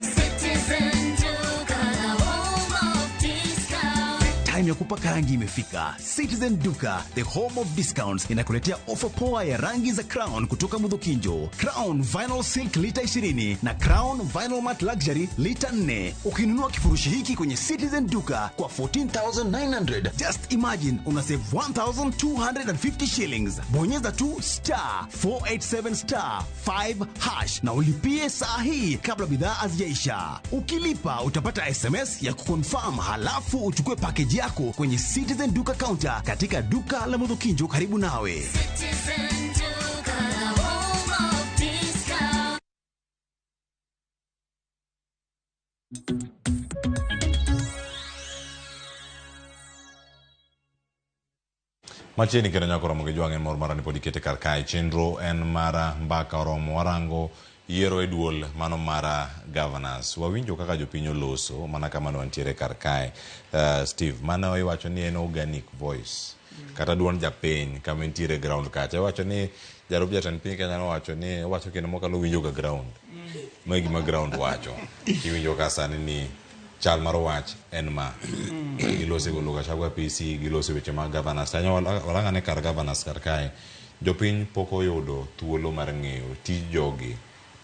Citizen Duka, the home of discount. Time ya kupaka rangi imefika. Citizen Duka, the home of discounts, inakuletea ofa poa ya rangi za Crown kutoka Mudhokinjo. Crown Vinyl Silk lita 20 na Crown Vinyl Matte Luxury lita 4. Ukinunua kifurushi hiki kwenye Citizen Duka kwa 14,900, just imagine una save 1,250 shillings. Bonyeza tu star 487 star 5 hash na ulipie saa hii kabla bidhaa hazijaisha. Ukilipa utapata SMS ya kuconfirm, halafu uchukue package yako kwenye Citizen Duka counter katika duka la Mudhokinjo karibu nawe. Citizen Duka, the home of discount. Machiegni kendo nyako romo gi jwang' en mor mara ni pod ikete kar kae. Chenro en mara mbaka oromo warango yiero e duol mano mara governors. Wawinjo kaka jopiny oloso mana kama ne wantiere kar kae. Steve, mano iwacho ni en organic voice. Kata duond japiny kama entiere ground kacha. Iwacho ni jalup jatend piny Kenya nowacho ni owacho kinde mokalo winjo ga ground. Ma e gima ground wacho. Iwinjo ka sani ni chal mar wach en ma. Gilose golo Gachagua PC, gilose weche mag governors. Tanyo warang'ane kar governors kar kae. Jopiny pok oyudo thuolo mar ng'eyo tij jogi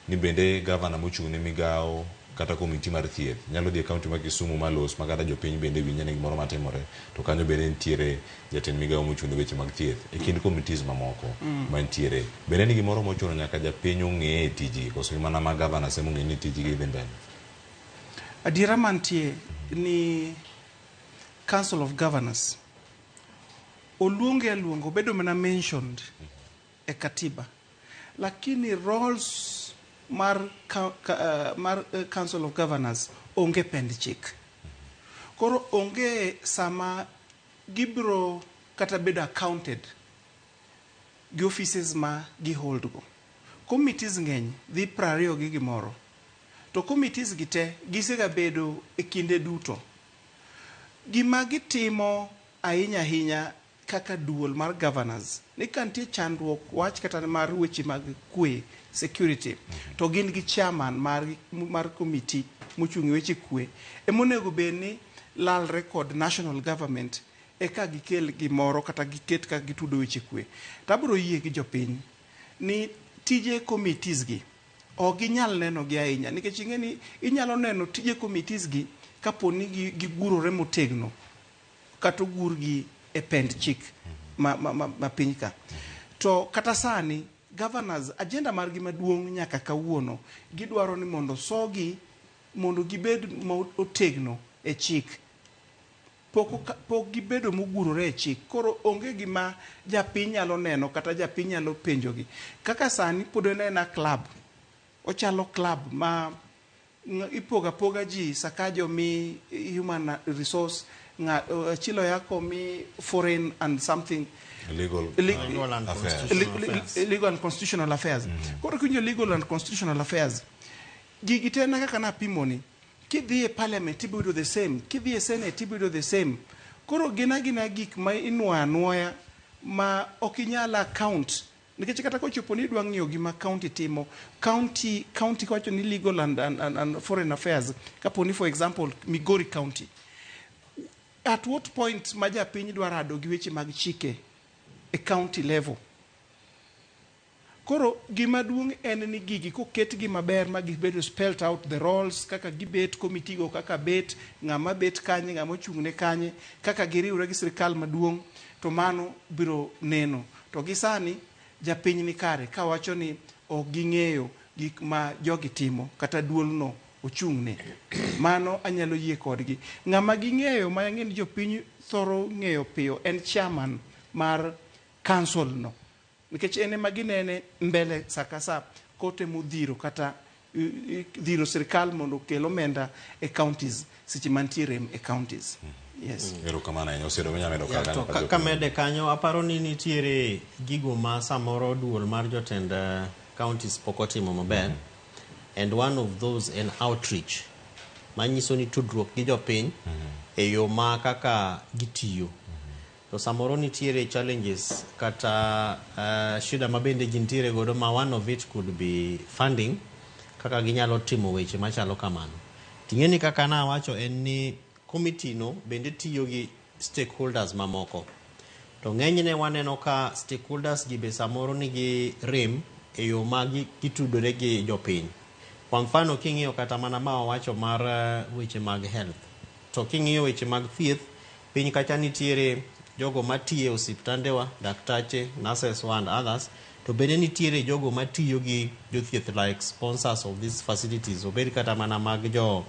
ni bende gavana mochung' ne migawo kata komiti mar thieth nyalo dhi e kaunti ma Kisumu malos ma kata jopiny bende winje ni gimoro matimore to kanyo bende nitiere jatend migawo mochung' ne weche mag thieth e kind committees mamoko mantiere. Bende ni gimoro mochuno nyaka japiny ong'e e tijgi koso mana ma gavana ema ong'e ni tijgi dhi mbele. Adiera mantie ni Council of Governors oluonge aluonga obedo mana mentioned e katiba, lakini roles mar, mar Council of Governors onge pend chik. Koro onge sama gibiro kata bedo accounted gi offices ma gi hold go. Committees ng'eny dhi 20 gi gimoro. To committees gi te gisega bedo e kinde duto. Gima gitimo ahinya ahinya kaka duol mar governors ni ka nitie chandruok wach kata mar weche mag kwe, security, to gin gi chairman mar committee mochung' e weche kwe emonego bed ni lalre kod national government eka gikel gimoro kata giket kaka gitudo weche kwe. To abiro yie gi jopiny ni tije committees gi ok ginyal neno gi ahinya nikech ing'e ni inyalo neno tije committees gi kapo ni gigurore motegno kata ogurgi e pend chik ma piny ka. To kata sani governors agenda margi maduong' nyaka kawuono gidwaro ni mondo sogi mondo gibed motegno e chik. Pok gibedo mogurore e chik. Koro onge gima japiny nyalo neno kata japiny nyalo penjogi. Kaka sani pod en aena club. Ochalo club ma ipogo apoga ji Sakaja omi human resource, Achilo Yako mi foreign and something. Legal, Legal and affairs. Legal and constitutional affairs. Koro kiwinjo legal and constitutional affairs, gigi te na kaka napimoni, kidhi e parliament ibiro yudo the same, kidhi e senate ibiro yudo the same. Koro gin agina gik ma inuoyo anuoya ma ok inyal account. Nikech kata kochopo ni idwa ng'iyo gima county timo, county kawacho ni legal and foreign affairs, kapo ni for example Migori County, at what point ma japiny dwa rado gi weche mag chike e county level? Koro gima duong' en ni gigi koketgi maber ma gibedo spelled out the roles, kaka gibet, committee go kaka bet, ng'ama bet kanye, ng'ama ochung' ne kanye, kaka giriwre gi sirikal maduong', to mano biro neno. To gi sani japiny ni kare kawacho ni ok ging'eyo gik ma jogi timo kata duolno ochung'ne. Mano anyalo yie kodgi. Ng'ama ging'eyo ma ang'e ni jopiny thoro ng'eyo piyo en chairman mar council no. Nikech en ema ginene mbele sa ka sa kotemo dhiro kata dhiro sirkal mondo okel omenda e counties seche mantie rem e counties. Yes. Erokamano ahinya. Osiedo minyalo medo Ya, kanyo to ka ka, jopiny. kamede kanyo aparo ni nitiere gigo ma samoro duol mar jotend counties pok otimo maber and one of those en outreach manyiso ni tudruok gi jopiny e yo ma kaka gitiyo to samoro nitiere challenges kata shida ma bende gintiere godo ma one of it could be funding kaka ginyalo timo weche machalo kamano ting'e ni kaka nawacho en ni committee no bende tiyo gi stakeholders mamoko to ng'enyne waneno ka stakeholders gi be samoro nigi rem e yo ma gitudore gi jopiny kwa mfano king'iyo kata mana ma wawacho mar weche mag health to king'iyo weche mag thieth piny kacha nitiere jogo matiyo e osiptandewa daktache nurses and others to bende nitiere jogo matiyo gi jothieth like sponsors of these facilities obed kata mana mag jo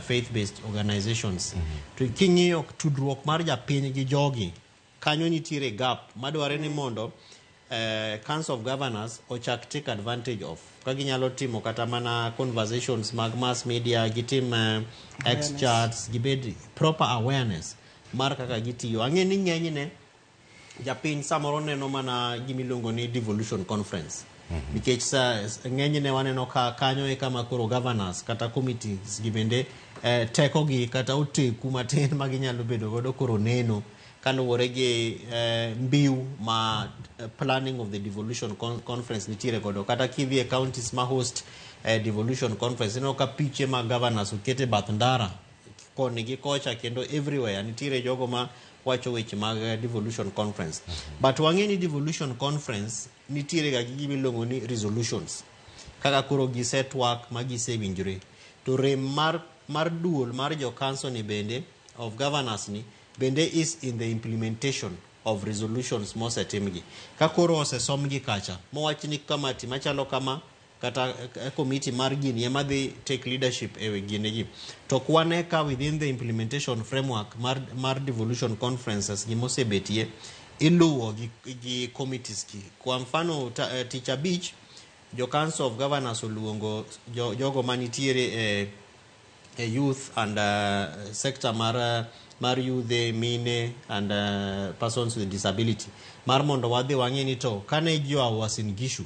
faith based organizations to king'iyo tudruok mar japiny gi jogi kanyo nitiere gap madware ni mondo Council of Governors ochak take advantage of ka ginyalo timo kata mana conversations mag mass media gitim X chats gibed proper awareness mar kaka gitiyo ang'e ni ng'enyne japiny samoro neno mana gimiluongo ni devolution conference nikech sa ng'enyne waneno ka kanyo e kama koro governors kata committees gi bende tekogi kata oteku matin ma ginyalo bedo godo koro neno kaluwore gi mbiu ma planning of the devolution conference nitiere godo kata kidhi e counties ma host devolution conference ineno ka piche mag governors oket e bath ndara koni gi kocha kendo everywhere nitiere jogo ma wacho weche mag devolution conference but wang'e ni devolution conference nitiere ga gi gima iluongo ni resolutions kaka koro gisetwak ma gisewinjore to rem mar duol mar jo council ni bende of governors ni bende is in the implementation of resolutions mosetimgi ka koro osesomgi kacha mowach ni kamati machalo kama kata committee mar gini ema dhi take leadership e gine gi to ok wane ka within the implementation framework mar devolution conferences gimosebetie iluwo gi committees gi kwa mfano tich abich jo council of governors oluongo jogo manitiere e youth and sector mar yudhe mine and persons with disability mar mondo wadhi wang'e ni to kane ji oa Uasin Gishu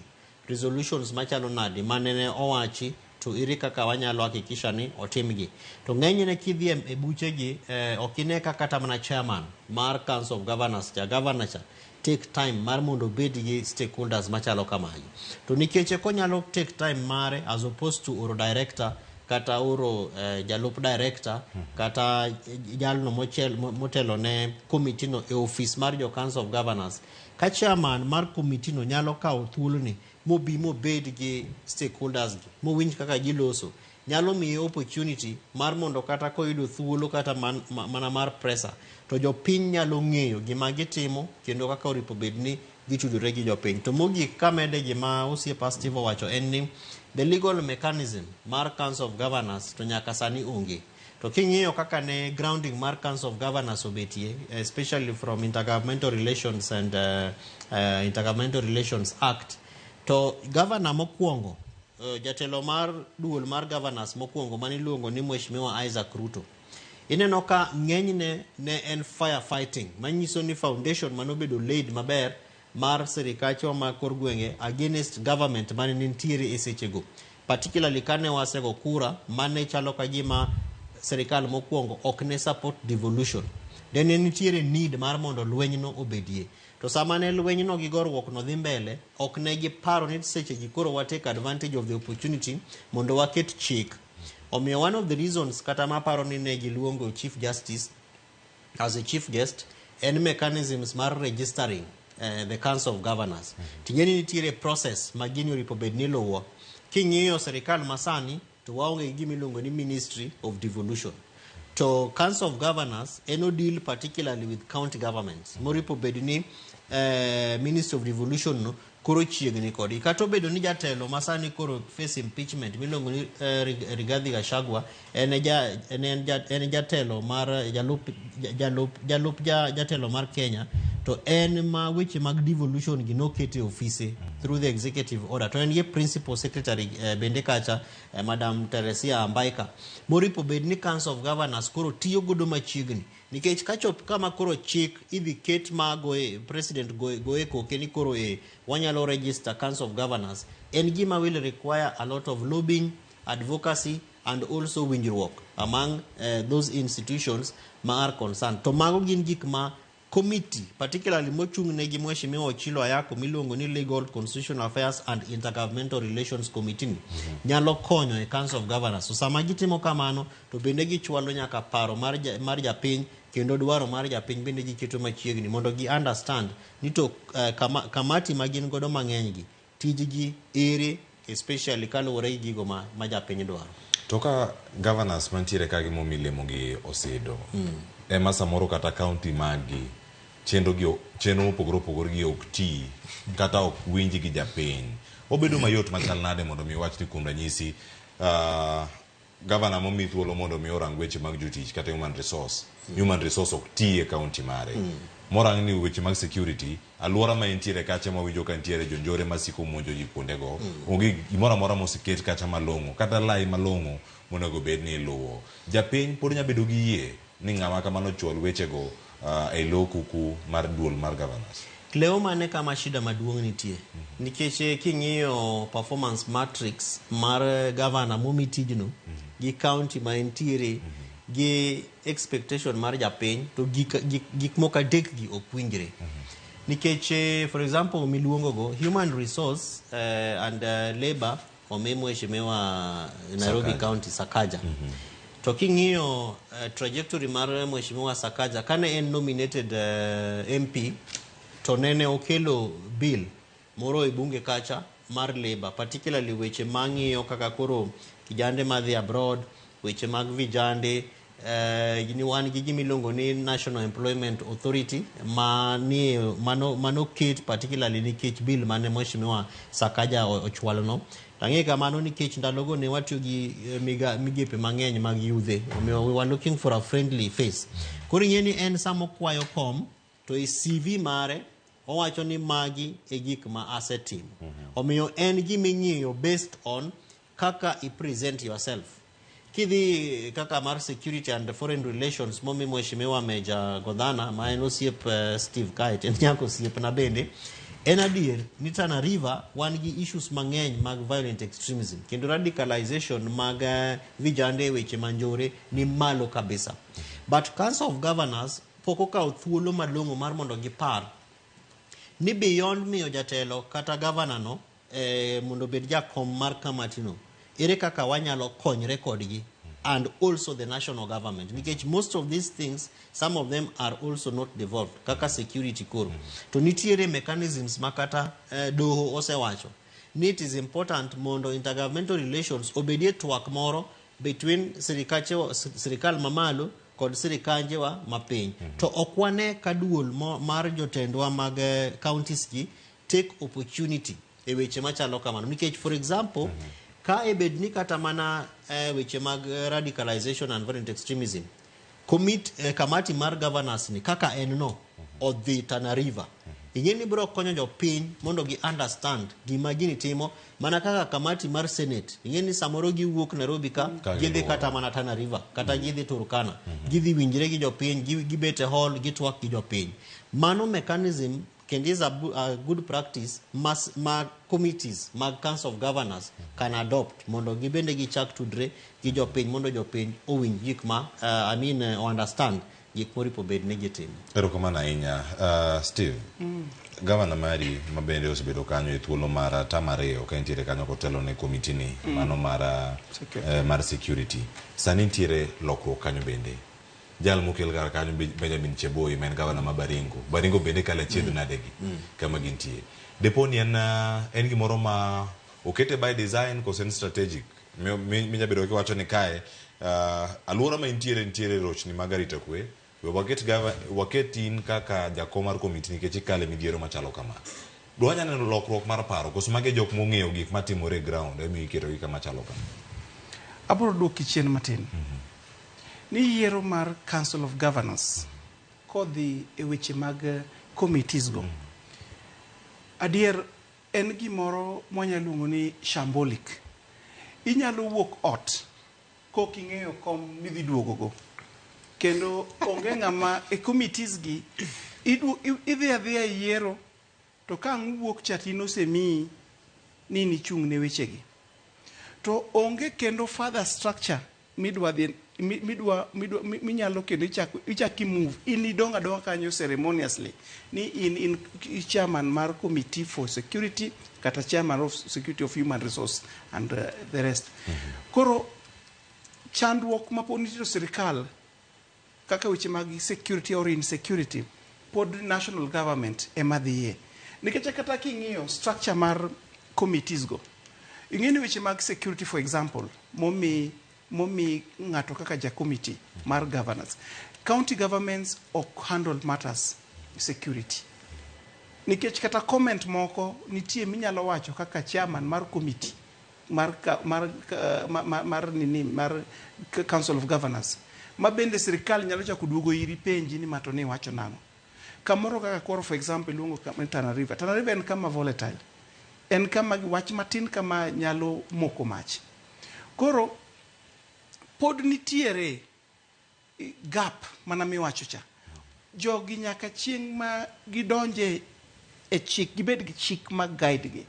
resolutions machalo nade manene owachi to ere kaka wanyalo hakikisha ni otimgi to ng'enyne kidhi e buchegi ok ine ka kata mana chairman mar council of governors cha governor cha take time mar mondo obed gi stakeholders machalo kamagi to nikech konyalo take time mare as opposed to oro director kata oro jalup director kata jalno motelo ne committee no e office mar jo council of governors ka chairman mar committee no nyalo kawo thuoloni mobi mobed gi stakeholders gi mowinj kaka giloso nyalo miye opportunity mar mondo kata koyudo thuolo kata mana mar presa to jopiny nyalo ng'eyo gima gitimo kendo kaka oripo bed ni gitudore gi jopiny to mogik kamede gima osiepa Steve owacho en ni the legal mechanism mar council of governors to nyaka sani onge to king'iyo kaka ne grounding mar council of governors obetie especially from intergovernmental relations and intergovernmental relations act to governor mokwongo jatelo mar duol mar governors mokwongo maniluongo ni mheshimiwa Isaac Ruto ineno ka ng'enyne ne en firefighting manyiso ni foundation manobedo laid maber mar sirikachwa ma kor gwenge against government mane nitiere e sechego particularly kane wasego kura mane chalo ka gima sirikal mokwongo ok ne support devolution ne nitiere need mar mondo lwenyno obedie to sama ne lwenyno gi goruok no dhi mbele ok ne giparo ni sechegi koro wa take advantage of the opportunity mondo waket chik omiyo one of the reasons kata maparo ni ne giluongo chief justice as a chief guest en mechanisms mar registering the council of governors ting'e ni nitiere process ma gini oripo bed ni luwo king'iyo sirikal masani to waonge gi gima iluongo ni ministry of devolution to council of governors en odeal particularly with county governments moripo bed ni ministry of devolution no koro chiegni kodgi. Kata obedo ni jatelo ma sani koro face impeachment miluongo ni Rigathi Gachagua en e ja, en en ja, en jatelo mar jalup jalup jalup ja, jatelo mar Kenya to en ma weche mag devolution gi nokete ofise through the executive order to en gi principal secretary bende kacha Madam Teresia Ambaika moripo bed ni Council of Governors koro tiyo godo machiegni nikech kachop kama koro chik idhi ket ma goe president goe, goe koke ni koro e wanyalo register Council of Governors en gima will require a lot of lobbying, advocacy and also winjruok among those institutions ma are concerned. To mago gin gik ma committee particularly mochung' ne gi Mheshimiwa Ochilo Ayako miluongo ni Legal, Constitutional Affairs and Intergovernmental Relations Committee ni nyalo konyo e Council of Governors. So sama gitimo kamano to bende gichwalo nyaka paro mar, ja, mar japiny kendo dwaro mar japiny bende giketo machiegni mondo gi understand ni to kamati ma gin godo mang'eny gi tijgi ere especially kaluwore gi gigo ma japiny dwaro. To ka governors mantiere ka gi momi lemo gi Osido ema samoro kata county maggi chenro gi chenro mopogore opogore gi ok ti kata ok winj gi japiny obedo mayot machal nade mondo mi wach ni kuom ranyisi governor momi thuolo mondo mi orang weche mag jotich kata human resource human resource ok ti e county mare morang ni weche mag security aluora ma entiere kacha mawinjo ka nitiere jonjore masiko monjo ji kuondego onge gimoro amora moseket kacha malong'o kata lai malong'o monego bed ni iluwo japiny pod nyalo bedo gi yie ni ng'ama kamano chwal wechego e lo kuku mar duol mar governors. Leo mane kama shida maduong' nitie nikech king'iyo performance matrix mar governor momi tijno gi county ma entiere gi expectation mar japiny to gik moko adek gi ok winjre nikech for example miluongo go human resource and labor omi mheshimiwa Nairobi Sakaja. County Sakaja. To king'iyo trajectory mar mheshimiwa Sakaja kane en nominated MP to nene okelo bill moro e bunge kacha mar labor particularly weche mang'iyo kaka koro kijande madhi abroad, weche mag vijande ni wan gi gima iluongo ni National Employment Authority manie mano ket particularly nikech bill mane mheshimiwa Sakaja ochwalo no. Tang'e kamano nikech ndalogo ne watiyo gi migepe mang'eny mag yudhe omiyo we were looking for a friendly face. Koro ing'e ni en sama okwayo kom to e CV mare owacho ni magi e gik ma asetimo. Omiyo en gima ing'iyo based on kaka i present yourself. Kidhi kaka mar security and foreign relations momi mheshimiwa Meja Godhana ma en osiep Steve Kite en nyaka osiepna bende. En adier ni Tana River wan gi issues mang'eny mag violent extremism kendo radicalization mag vijande e weche manjore ni malo kabisa. But Council of Governors pok okawo thuolo malong'o mar mondo gipar ni beyond miyo jatelo kata governor no mondo obed jakom mar kamati no, ere kaka wanyalo konyre kodgi and also the national government nikech most of these things some of them are also not devolved kaka security koro to nitiere mechanisms ma kata doho osewacho ni it is important mondo intergovernmental relations obedie twak moro between sirikal mamalo kod sirikanjewa mapiny to ok wane ka duol mar jotendwa mag counties gi take opportunity e weche machalo kamano nikech for example ka ebed ni kata mana weche mag radicalization and violent extremism kamati mar governors ni kaka en no odhi Tana River ing'e ni biro konyo jopiny mondo gi understand gima gini timo mana kaka kamati mar senate ing'e ni samoro giwuok Nairobi ka gidhi kata mana Tana River kata gidhi Turkana gidhi winjre gi jopiny gibet e hall gitwak gi jopiny mano mechanism kendo is a good practice ma committees mag Council of Governors can adopt mondo gibende gichak tudre gi jopiny mondo jopiny owinj gik ma understand gik moripo bed ni gitimo. Erokamano ahinya Steve. Gavana mari ma bende osebedo kanyo e thuolo mar term ariyo ka entiere kanyo kotelo ne komiti ni mano mar mar security sani nitiere lokruok kanyo bende jal mokel kar kanyo Benjamin Cheboi ma en gavana ma Baringo Baringo bende kalo achiedh nade gi kama gintie depo ni en gimoro ma okete by design koso en strategic minya bedo kiwacho ni kae aluora ma intiere nitiere rochni mag arita kwe we waket in kaka jakom mar komiti nikech ikale midhiero machalo kama. Dwa neno lokruok mar paro koso magi jok mong'eyo gik matimore e ground emiyo iketogi kama chalo kama. Abiro duoki chien matin. Ni yiero mar Council of Governors kodhi e weche mag committees go. Adier en gimoro mwanyalo luongo ni shambolic. Inyalo wuok ot kok ing'eyo kom midhi duogo go. Kendo onge ng'ama e committees gi idhi adhiya e yiero to ka ang' uwuok cha to in osemiyi ni nichung' ne wechegi. To onge kendo further structure midwa dhi midwa midwa minyalo kendo ichak i-move in idong' adong'a kanyo ceremoniously ni in chairman mar committee for security kata chairman of security of human resource and the rest. Koro chandruok ma pod nitie to sirikal kaka weche mag security or insecurity pod national government ema dhiye. Nikech kata king'iyo structure mar committees go, ing'e ni weche mag security for example momi ng'ato kaka ja committee mar governors. County governments ok handle matters security. Nikech kata comment moko nitie minyalo wacho kaka chairman mar committee mar mar mar nini mar Council of Governors ma bende sirikal nyalo chako duogo iri penji ni mato ni wacho nang'o. Kamoro kaka koro for example iluongo kama Tana River. Tana River en kama volatile. En kama wach matin kama nyalo moko mach. Koro pod nitiere gap mana miwacho cha. Jogi nyaka chieng' ma gidonje e chik, gibed gi chik ma guide gi.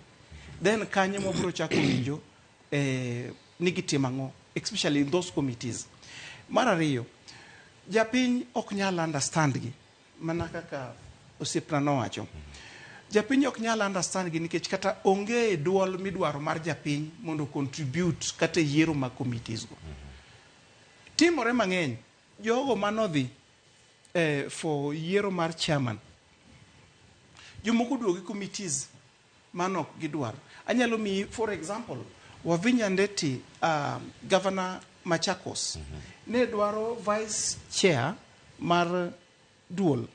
Then kanyo mabiro chako winjo ni gitimo ang'o, especially in those committees. Mar ariyo, japiny ok nyal understand gi, mana kaka osiepna nowacho. Japiny ok nyal understand gi nikech kata onge duol midwaro mar japiny mondo contribute kata e yiero mag committees go. Timore mang'eny, jogo manodhi for yiero mar chairman, jomoko duogo gi committees mano ok gidwar. Anyalo miyi for example, Wavinya Ndeti, governor Machakos, ne dwaro vice chair mar duol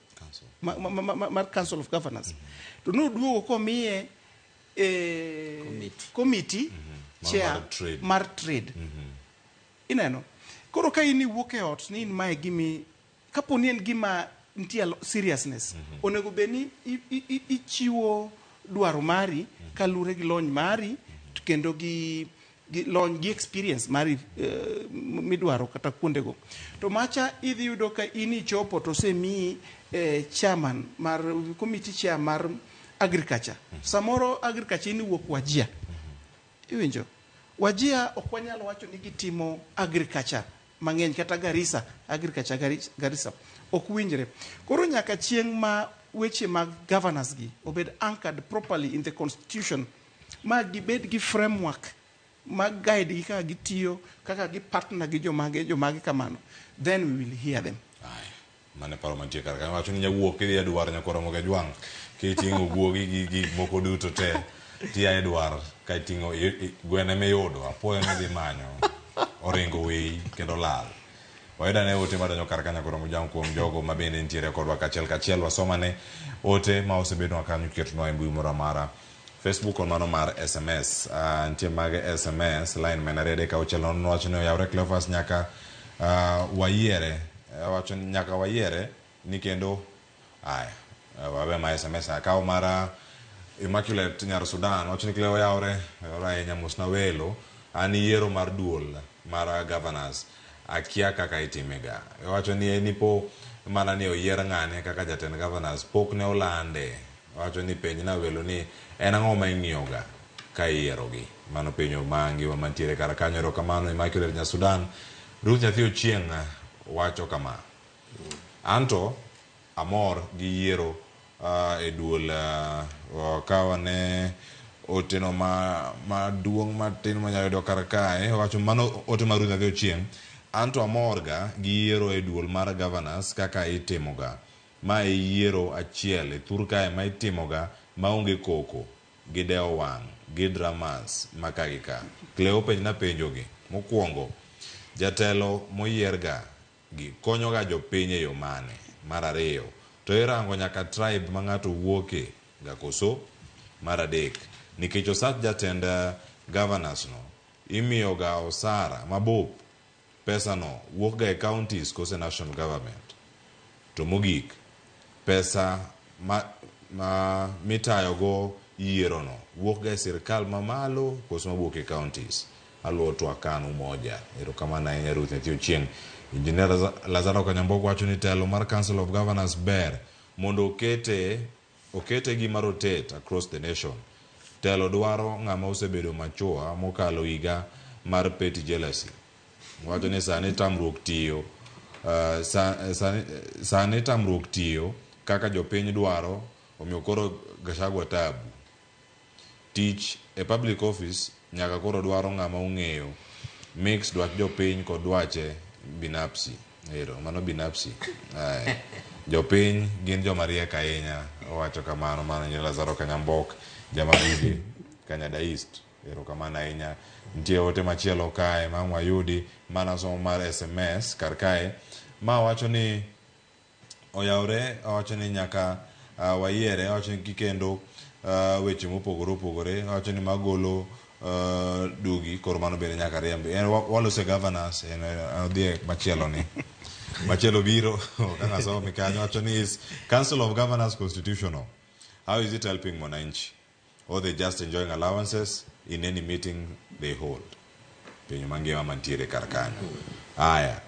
mar Council of Governors. To noduogo komiye committee chair Mar trade. Mar trade. Ineno? Koro ka in iwuok e ot ni in mae gimi kapo ni en gima nitie seriousness, onego bed ni ichiwo dwaro mari kaluwore gi lony mari kendo gi lony gi experience mari midwaro kata kuondego. To macha idhi yudo ka in ichopo to osemiyi chairman mar committee chair mar agriculture. Samoro agriculture in iwuok Wajir. Iwinjo? Wajir ok wanyal wacho ni gitimo agriculture mang'eny kata Garissa, agriculture Garissa ok winjre. Koro nyaka chieng' ma weche mag governors gi obed anchored properly in the constitution, ma gibed gi framework ma guide gi kaka gitiyo, kaka gi partner gi jomage kamano, then we will hear them. Mane paro mantie kar kanyo. Wacho ni nyawuok kidhi e dwar nyakoro Ramogi Ajwang' kiting'o guogi gi gik moko duto te tia e dwar ka iting'o gwene miyudo apoyo midhi manyo oringo weyi kendo lal. Wayudo ane ote madonjo kar kanyo nyakoro Ramogi Ajwang' kuom jogo ma bende nitiere kodwa kachiel kachiel. Wasomane ote ma osebednwa kanyo ketonwa e mbui moro amara. Facebook on mano mar SMS. Nitie mag SMS line men 2 3 6 0 wacho ni oyawre Cleophas nyaka wayiere wacho ni nyaka wayiere ni kendo aya wawe ma SMS akaw mara Immaculate Nyar Sudan wacho ni Cleo oyawre oyawre ahinya mosna welo an yiero mar duol mar governors akia kaka itimega wacho ni nipo mana ni oyier ng'ane kaka jatend governors pok ne olande wacho ni penjna welo ni en ang'o ma ing'iyoga ka iyierogi mano penjo ma ngima mantiere kar kanyo erokamano Immaculate Nyar Sudan Ruth Nyathi Ochieng' wacho kama anto amor gi yiero e duol wakawane oteno maduong' matin manyalo yudo kar kae wacho mano ote mar Ruth Nyathi Ochieng' anto amor ga gi yiero e duol mar governors kaka itimoga ma e yiero achiel e thur kae ma itimoga maonge koko gi dewo wang' gi dramas ma ka gi ka Cleo penjna penjogi mokwongo jatelo moyierga gi konyoga jopiny e yo mane mar ariyo to irango nyaka tribe ma ng'ato wuoke ga koso Mar adek, nikech osach jatend governors no imiyo ga osara mabup, pesa no wuok ga e counties kose national government. To mogik, pesa ma, ma mitayo go yiero no wuok ga e sirkal mamalo koso mawuok e counties. Aluwo twak ka an Umoja. Erokamano ahinya Ruth Nyathi Ochieng. Engineer Lazaro Kanyambogo wacho ni telo mar Council of Governors ber mondo okete okete gima rotate across the nation. Telo dwaro ng'ama osebedo mature mokalo higa mar petty jealousy. Wacho ni sani tamruok tiyo uh, sa, sani, sani tamruok tiyo kaka jopiny dwaro omiyo koro Gachagua tabu. Tich e public office nyaka koro dwaro ng'ama ong'eyo mix dwach jopiny kod dwache binafsi. Ero, mano binafsi. Aye. Jopiny gin joma riek ahinya, owacho kamano mano nying Lazaro Kanyambok, Jamarude, Kanyada East. Erokamano ahinya. Nitie ote machielo kae ma ang' wayudi mana somo mar SMS kar kae ma wacho ni oyawre owacho ni nyaka uh, wayiere owacho ni kikendo uh, weche mopogore opogore owacho ni magolo uh, dugi koro mano bende nyaka riembi en walose governors en odhi e machielo ni machielo biro kaka somi kanyo wacho ni is council of governors constitutional how is it helping mwananchi or they just enjoying allowances in any meeting they hold penjo mangima mantiere kar kanyo aya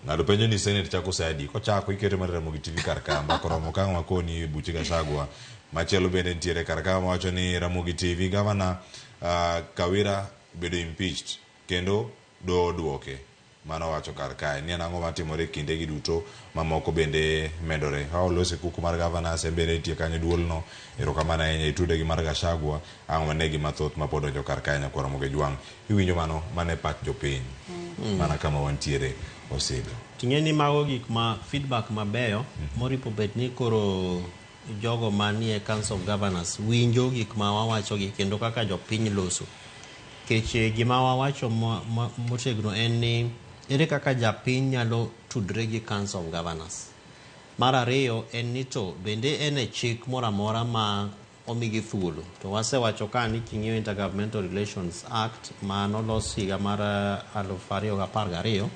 ng'ato penjo ni senate chako saa adi kochako iketo mar Ramogi TV kar ka mbaka oromo ka wakoni buche Gachagua machielo bende nitiere kar ka wacho ni Ramogi TV gavana Kawira bedo impeached kendo doho duoke mano wacho kar kae ni en ang'o matimore e kindegi duto mamoko bende medore ka olose kuku mar governors en bende nitie kanyo duolno erokamano ahinya itude gi mar Gachagua ang' wane gi mathoth ma pod donjo kar kae nyakwar Ramogi Jwang' iwinjo mano mano e pach jopiny mana kama wantiere osigo Ting'e ni mago gik ma feedback mabeyo moripo bet ni koro jogo manie Council of Governors winjo gik ma wawachogi kendo kaka jopiny loso. Nikech gima wawacho motegno en ni ere kaka japiny nyalo tudre gi Council of Governors. Mar ariyo en ni to bende en e chik moro amora ma omigi thuolo. To wasewacho ka ni king'iyo Intergovernmental Relations Act ma nolos higa mar 2012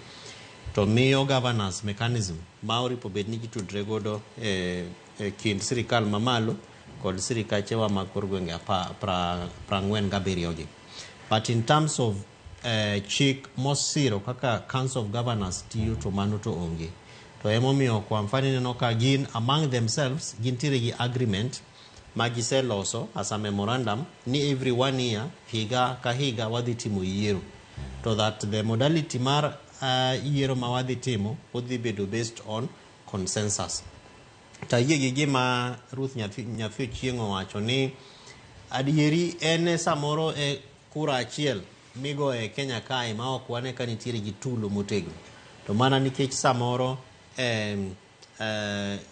to miyo governors mechanism ma oripo bed ni gitudre godo e, e kind sirikal mamalo kod sirikachewa mag kor gwenge 47 gi. But in terms of chik mosiro kaka Council of Governors tiyo to mano to onge. To emomiyo kwa mfano ineno ka gin among themselves gintiere gi agreement ma giseloso as a memorandum ni every one year higa ka higa wadhi timo yiero to that the modality mar yiero ma wadhi timo odhi bedo based on consensus. To ayie gi gima Ruth Nyathi, Nyathi Ochieng' owacho ni adieri en samoro e kura achiel migoyo e Kenya kae ma ok wane ka nitiere gi tulo motegno. To mana nikech samoro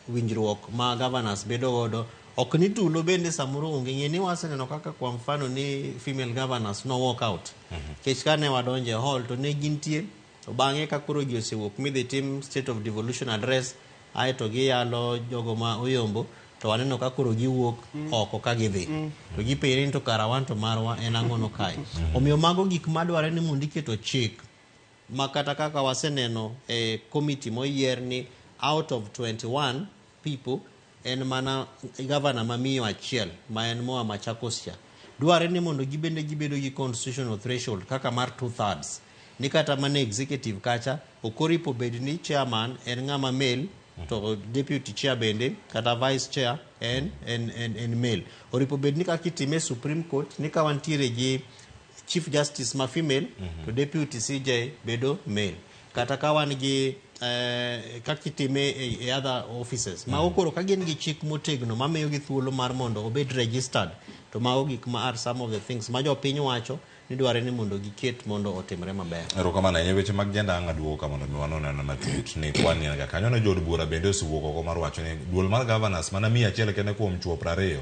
winjruok ma governors bedo godo ok ni tulo bende samoro onge ng'e ni waseneno kaka kwa mfano ni female governors no walk out nikech kane wadonjo e hall to ne gintie to bang'e ka koro ji osewuok midhi tim state of devolution address aeto giyalo jogo ma oyombo to waneno ka koro giwuok oko ka gidhi to gipenjre ni to kara wan to marwa en ang'ono kae omiyo mago gik madwarore ni mondo iketo chik ma kata kaka waseneno e committee moyier ni out of 21 people en mana gavana mamiyo achiel ma en moa Machakos cha dwarre ni mondo gibende gibedo gi constitutional threshold kaka mar 2/3 ni kata mana executive kacha ok oripo bed ni chairman en ng'ama male to deputy chair bende kata vice chair en male oripo bed ni kaka itime e Supreme Court ni ka wantiere gi chief justice ma female to deputy CJ bedo male kata ka wan gi kaka itime e other offices mago koro ka gin gi chik motegno mamiyogi thuolo mar mondo obed registered to mago gik ma are some of the things ma jopiny wacho ni dwarre ni mondo giket mondo otimre maber. Erokamano ahinya weche mag jenda ang' aduogo ka mondo mi wanon anena matut ni kwan ni en kanyo ne jood bura bende osewuok oko mar wacho ni duol mar governors mana 100 kende kuom chuo 20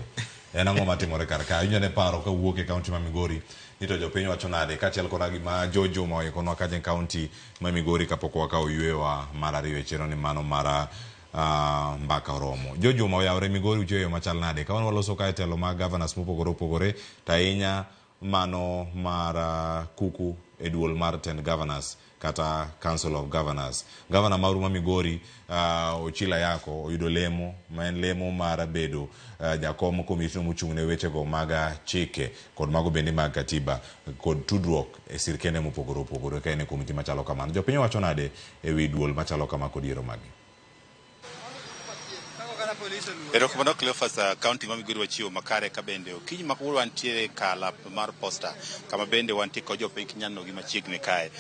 en ang'o matimore kar ka awinjo ne paro kawuok e kaunti ma Migori ni to jopiny wacho nade kaachiel koda gima Jojo ma oikonwa kacha e kaunti ma Migori kapok wakawo yweyowa mar ariyo e chenro ni mano mar Mbaka oromo. Jojuma oyawre Migori uchiwo yo machal nade? Ka wan waloso kae telo mag governors mopogore opogore to ahinya mano mar kuku e duol mar tend governors kata Council of Governors. Governor maru ma Migori Ochilo Ayako oyudo lemo ma en lemo mar bedo jakom komiti mochung' ne wechego mag chike kod mago bende mag katiba kod tudruok e sirkende mopogore opogore ka en e komiti machalo kamano. Jopiny wacho nade e wi duol machalo kama kod yiero magi? Erokamano Cleophas, kaunti ma Migori wachiwo makare ka bende okinyi ma kawuono wantiere kalap mar posta kama bende wantie kod jopiny kinyaneno gi machiegni kae.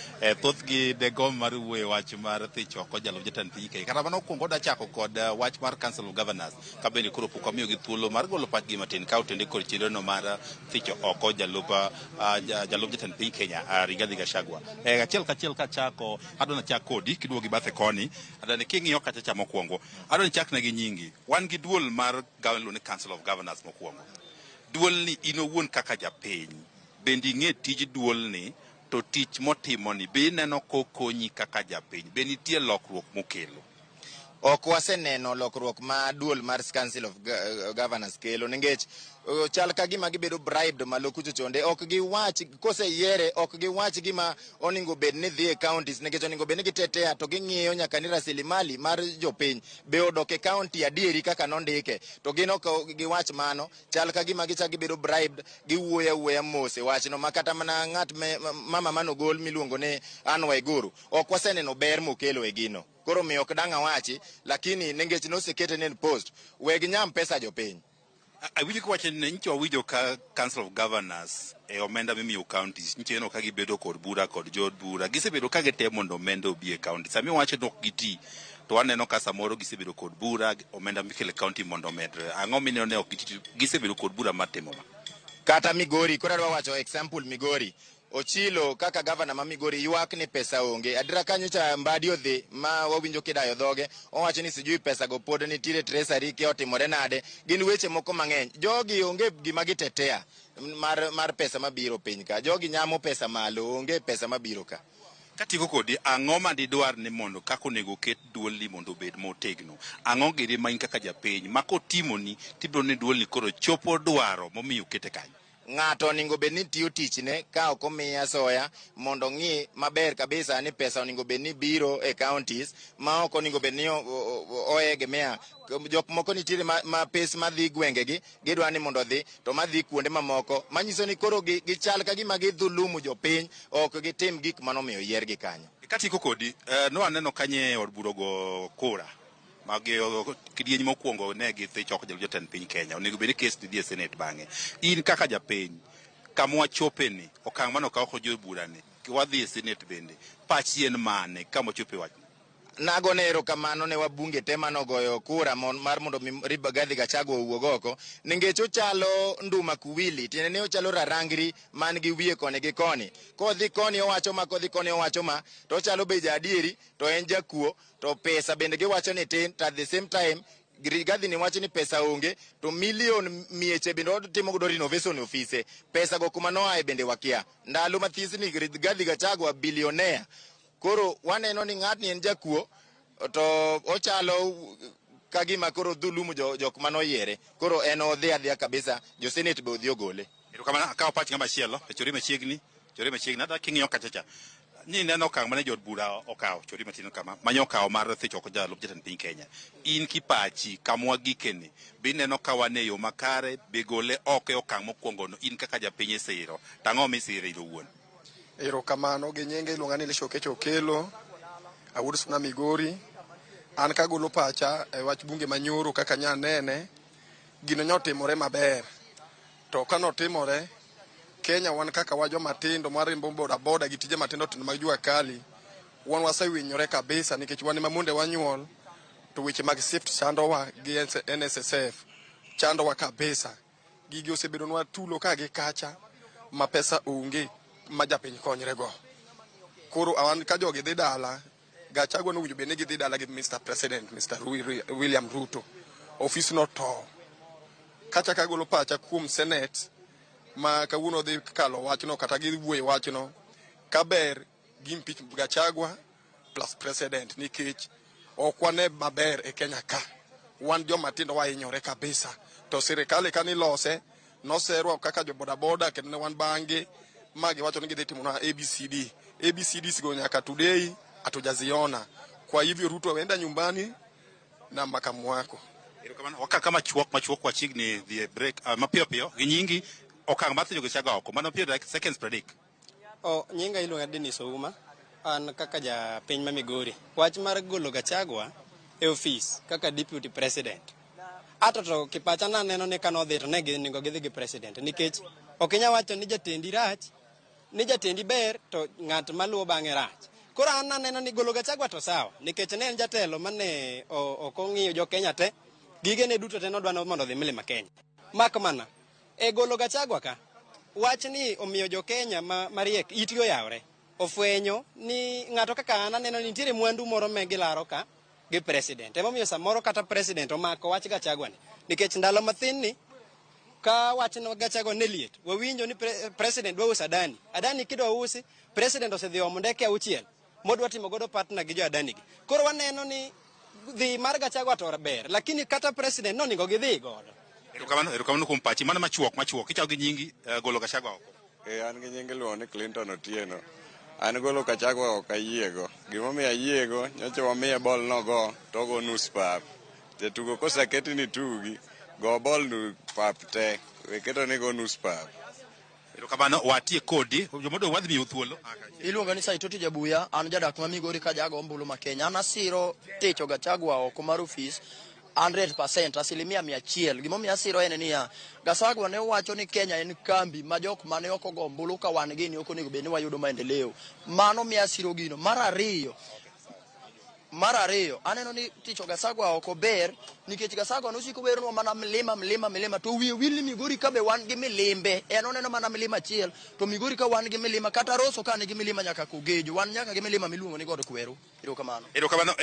Thothgi degomb mar wuoyo e wach mar thich oko jalup jatend piny Kenya. Kata mano okuongo oda chako kod wach mar Council of Governors ka bende koro pok wamiyogi thuolo mar golo pachgi matin ka otende kod chenro no mar thicho oko jalup jatend piny Kenya Rigathi Gachagua. Achiel kachiel kachako adwa nachak kodi kiduogo gi bathe koni adwa ni king'iyo kacha cha mokwongo adwa ni chakna gi nyingi. Wan gi duol mar ni Council of Governors mokwongo. Duol ni in owuon kaka japiny, bende ing'e tij duol ni to tich motimo ni be ineno kokonyi kaka japiny, be nitie lokruok mokelo? Ok waseneno lokruok ma duol mar Council of Governors kelo nikech chal ka gima gibedo bribed malo kucho chonde. Ok giwach koseyiere, ok giwach gima onego bed ni dhi e counties nikech onego bed ni gitetea to ging'iyo nyaka ni rasilimali mar jopiny be odok e county adieri kaka nondike, to gin ok giwach mano. Chal ka gima gichak gibedo bribed, giwuoyo awuoya mos e wachno ma kata mana ng'at mama manogol miluongo ni Anne Waiguru ok waseneno ber mokelo e gino. Koro miyo ok dang' awachi, lakini nikech nosekete ne post, weg nyam pesa jopiny. Awinjo kiwacho ni nyicho wawinjo ka Council of Governors e omenda mimiyo counties nyicho ineno ka gibedo kod bura kod jood bura gisebedo ka gitemo mondo omenda obi e county. Sami wacho ni ok giti to waneno ka samoro gisebedo kod bura omenda mikelo e county mondo omedre. Ang'o mineno ne ok giti gisebedo kod bura mar timo ma? Kata Migori, koro adwa wacho example Migori. Ochilo kaka governor ma Migori ywak ni pesa onge. Adira kanyo cha Mbadi odhi ma wawinjo kidayo dhoge, owacho ni sijui pesa go pod nitiere treasury ke otimore nade. Gin weche moko mang'eny. Jogi onge gima gitetea mar pesa mabiro piny ka. Jogi nyamo pesa malo, onge pesa mabiro ka. Katieko kodi, ang'o ma didwar ni mondo kaka onego oket duolni mondo obed motegno? Ang'o giri ma in kaka japiny ma kotimoni tibiro ni duolni koro chopo dwaro momiyo okete kanyo? Ng'ato onego bed ni tiyo tichne ka ok omiye asoya mondo ong'i maber kabisa ni pesa onego bed ni biro e counties ma ok onego bed ni oegemea. Jok moko nitiere ma pes madhi gwengegi gidwa ni mondo odhi to madhi kuonde mamoko manyiso ni koro gichal ka gima gidhulumu jopiny, ok gitim gik manomiyo yiergi kanyo. Katieko kodi, nwaneno kanye od bura go kura magi kidieny mokwongo ne githich oko jalup jatend piny Kenya. Onego bed ni kes ni dhi e Senate bang'e. In kaka japiny, kama wachope ni, okang' mane okaw kod jood bura ni, wadhi e Senate bende, pachi en mane kama wachope wachni? Nagone erokamano ne wabunge te manogoyo kura mar mondo mi Rigathi Gachagua owuog oko nikech ochalo nduma kuwili, tiende ni ochalo rarangri man gi wiye koni gi koni. Kodhi koni owacho ma, kodhi koni owacho ma, to ochalo be jaadieri to en jakuo, to pesa bende giwacho ni tin, to at the same time Rigathi ni wacho ni pesa onge, to milion mieche bende otimo godo renovation ofise. Pesa go kuma noaye bende wakia. Ndalo mathis ni Rigathi Gachagua billionaire. Koro waneno ni ng'atni en jakuo to ochalo ka gima koro dhulumu jok manoyiere. Koro en odhi adhiya kabisa, jo Senate be odhi ogole. Erokamano, akawo pach ng'ama chielo, e chori machiegni, chori machiegni, adwa king'iyo kacha cha. Ni neno okang' mane jood bura okawo, chori matin kama, manyo okawo mar thich oko jalup jatend piny Kenya. In kipachi, kama wagikeni, be ineno ka wan e yo makare, be gole oko e okang' mokwongo no, in kaka japiny isiro, to ang'o misiro in owuon? Erokamano, gi nyinga iluonga ni Elisha Okecho Okelo, awuod Suna Migori. An kagolo pacha e wach bunge manyoro kaka nya nene, gino nyotimore maber. To kanotimore, Kenya wan kaka wa joma tindo marimbo boda boda gi tije matindo tindo mag jua kali, wan wasewinyore kabisa nikech wan ema monde wanyuol, to weche mag shift chandowa gi NSSF chandowa kabisa. Gigi osebedonwa tulo ka gi kacha ma pesa onge ma japiny konyre go. Koro wan ka jogi dhi dala, Gachagua nowinjo bed ni gidhi dala gi Mr. President, Mr. William Ruto. Ofis no to. Kacha kagolo pacha kuom Senate ma kawuono dhi kalo wachno kata giwuoye wachno, kaber gi impeach Gachagua plus President nikech Ok wane maber e Kenya ka. Wan joma tindo wahinyore kabisa. To sirikal ka nilose, noserwa kaka jo bodaboda kendo ne wan bang'e ma giwacho ni gidhi timonwa ABCD. ABCDs go nyaka today hatujaziona. Kwa hivyo Ruto enda nyumbani na makamu wako. Erokamano. Waka kama chuok machuok wachiegni dhi e break mapiyo piyo gi nyingi okang' mar thicho Gachagua oko mano piyo like seconds 30. O, nyinga iluonga Dennis Ouma. An kaka ja piny ma Migori. Wach mar golo Gachagua e ofis kaka deputy president. Ato to kipacha naneno ni kanodhi to ne ginego gidhi gi president nikech ok inyal wacho ni jatendi rach ni jatendi ber to ng'at maluwo bang'e rach. Koro an naneno ni golo Gachagua to sawa nikech ne en jatelo mane ok ong'iyo jo Kenya te gigene duto te nodwa mondo odhi Mlima Kenya. Mak mana e golo Gachagua ka wach ni omiyo jo Kenya mariek itgi oyawre ofwenyo ni ng'ato kaka an aneno ni nitiere mwandu moro me gilaro ka gi president. Emomiyo samoro kata president omako wach Gachagua ni nikech ndalo mathin ni ka wach no Gachagua ne liet wawinjo ni president dwa uso Adani. Adani kidwa usi president osedhi omo ndeke 6 modwa timo godo partner gi jo Adani gi. Koro waneno ni dhi mar Gachagua to ber lakini kata president nonego gidhi godo. Erokamano, erokamano kuom pachi. Mano machuok machuok ichako gi nyingi golo Gachagua oko. An gi nying iluongo ni Clinton Otieno. An golo Gachagua ok ayiego. Gimomiyo ayiego, nyocha wamiye bol nogo, to ogo nus pap. Jatugo koseketi ni tugi, go bol nu pap te. We keto ni go nus pap. Erokamano, watie kodi. Jomodong' wadhi miyo thuolo. Iluonga ni Saitoti Jabuya, an jadak ma Migori ka jago ombulu ma Kenya. An asiro ticho Gachagua oko mar ofis 100%, 100%. Gimomiyo asiro en niya, Gachagua ne wacho ni Kenya en kambi ma jok mane ok ogo ombulu ka wan gini ok onego bed ni wayudo maendeleo. Mano miyo asiro gino. Mar ariyo, aneno ni ticho Gachagua oko ber nikech Gachagua nosiko weronwa mana milima milima milima to wiye wil ni Migori ka be wan gi milimbe. En oneno mana milima achiel to Migori ka wan gi milima kata Roso ka nigi milima nyaka Kogejo, wan nyaka gi milima miluongo ni God Kweru. Erokamano. Erokamano.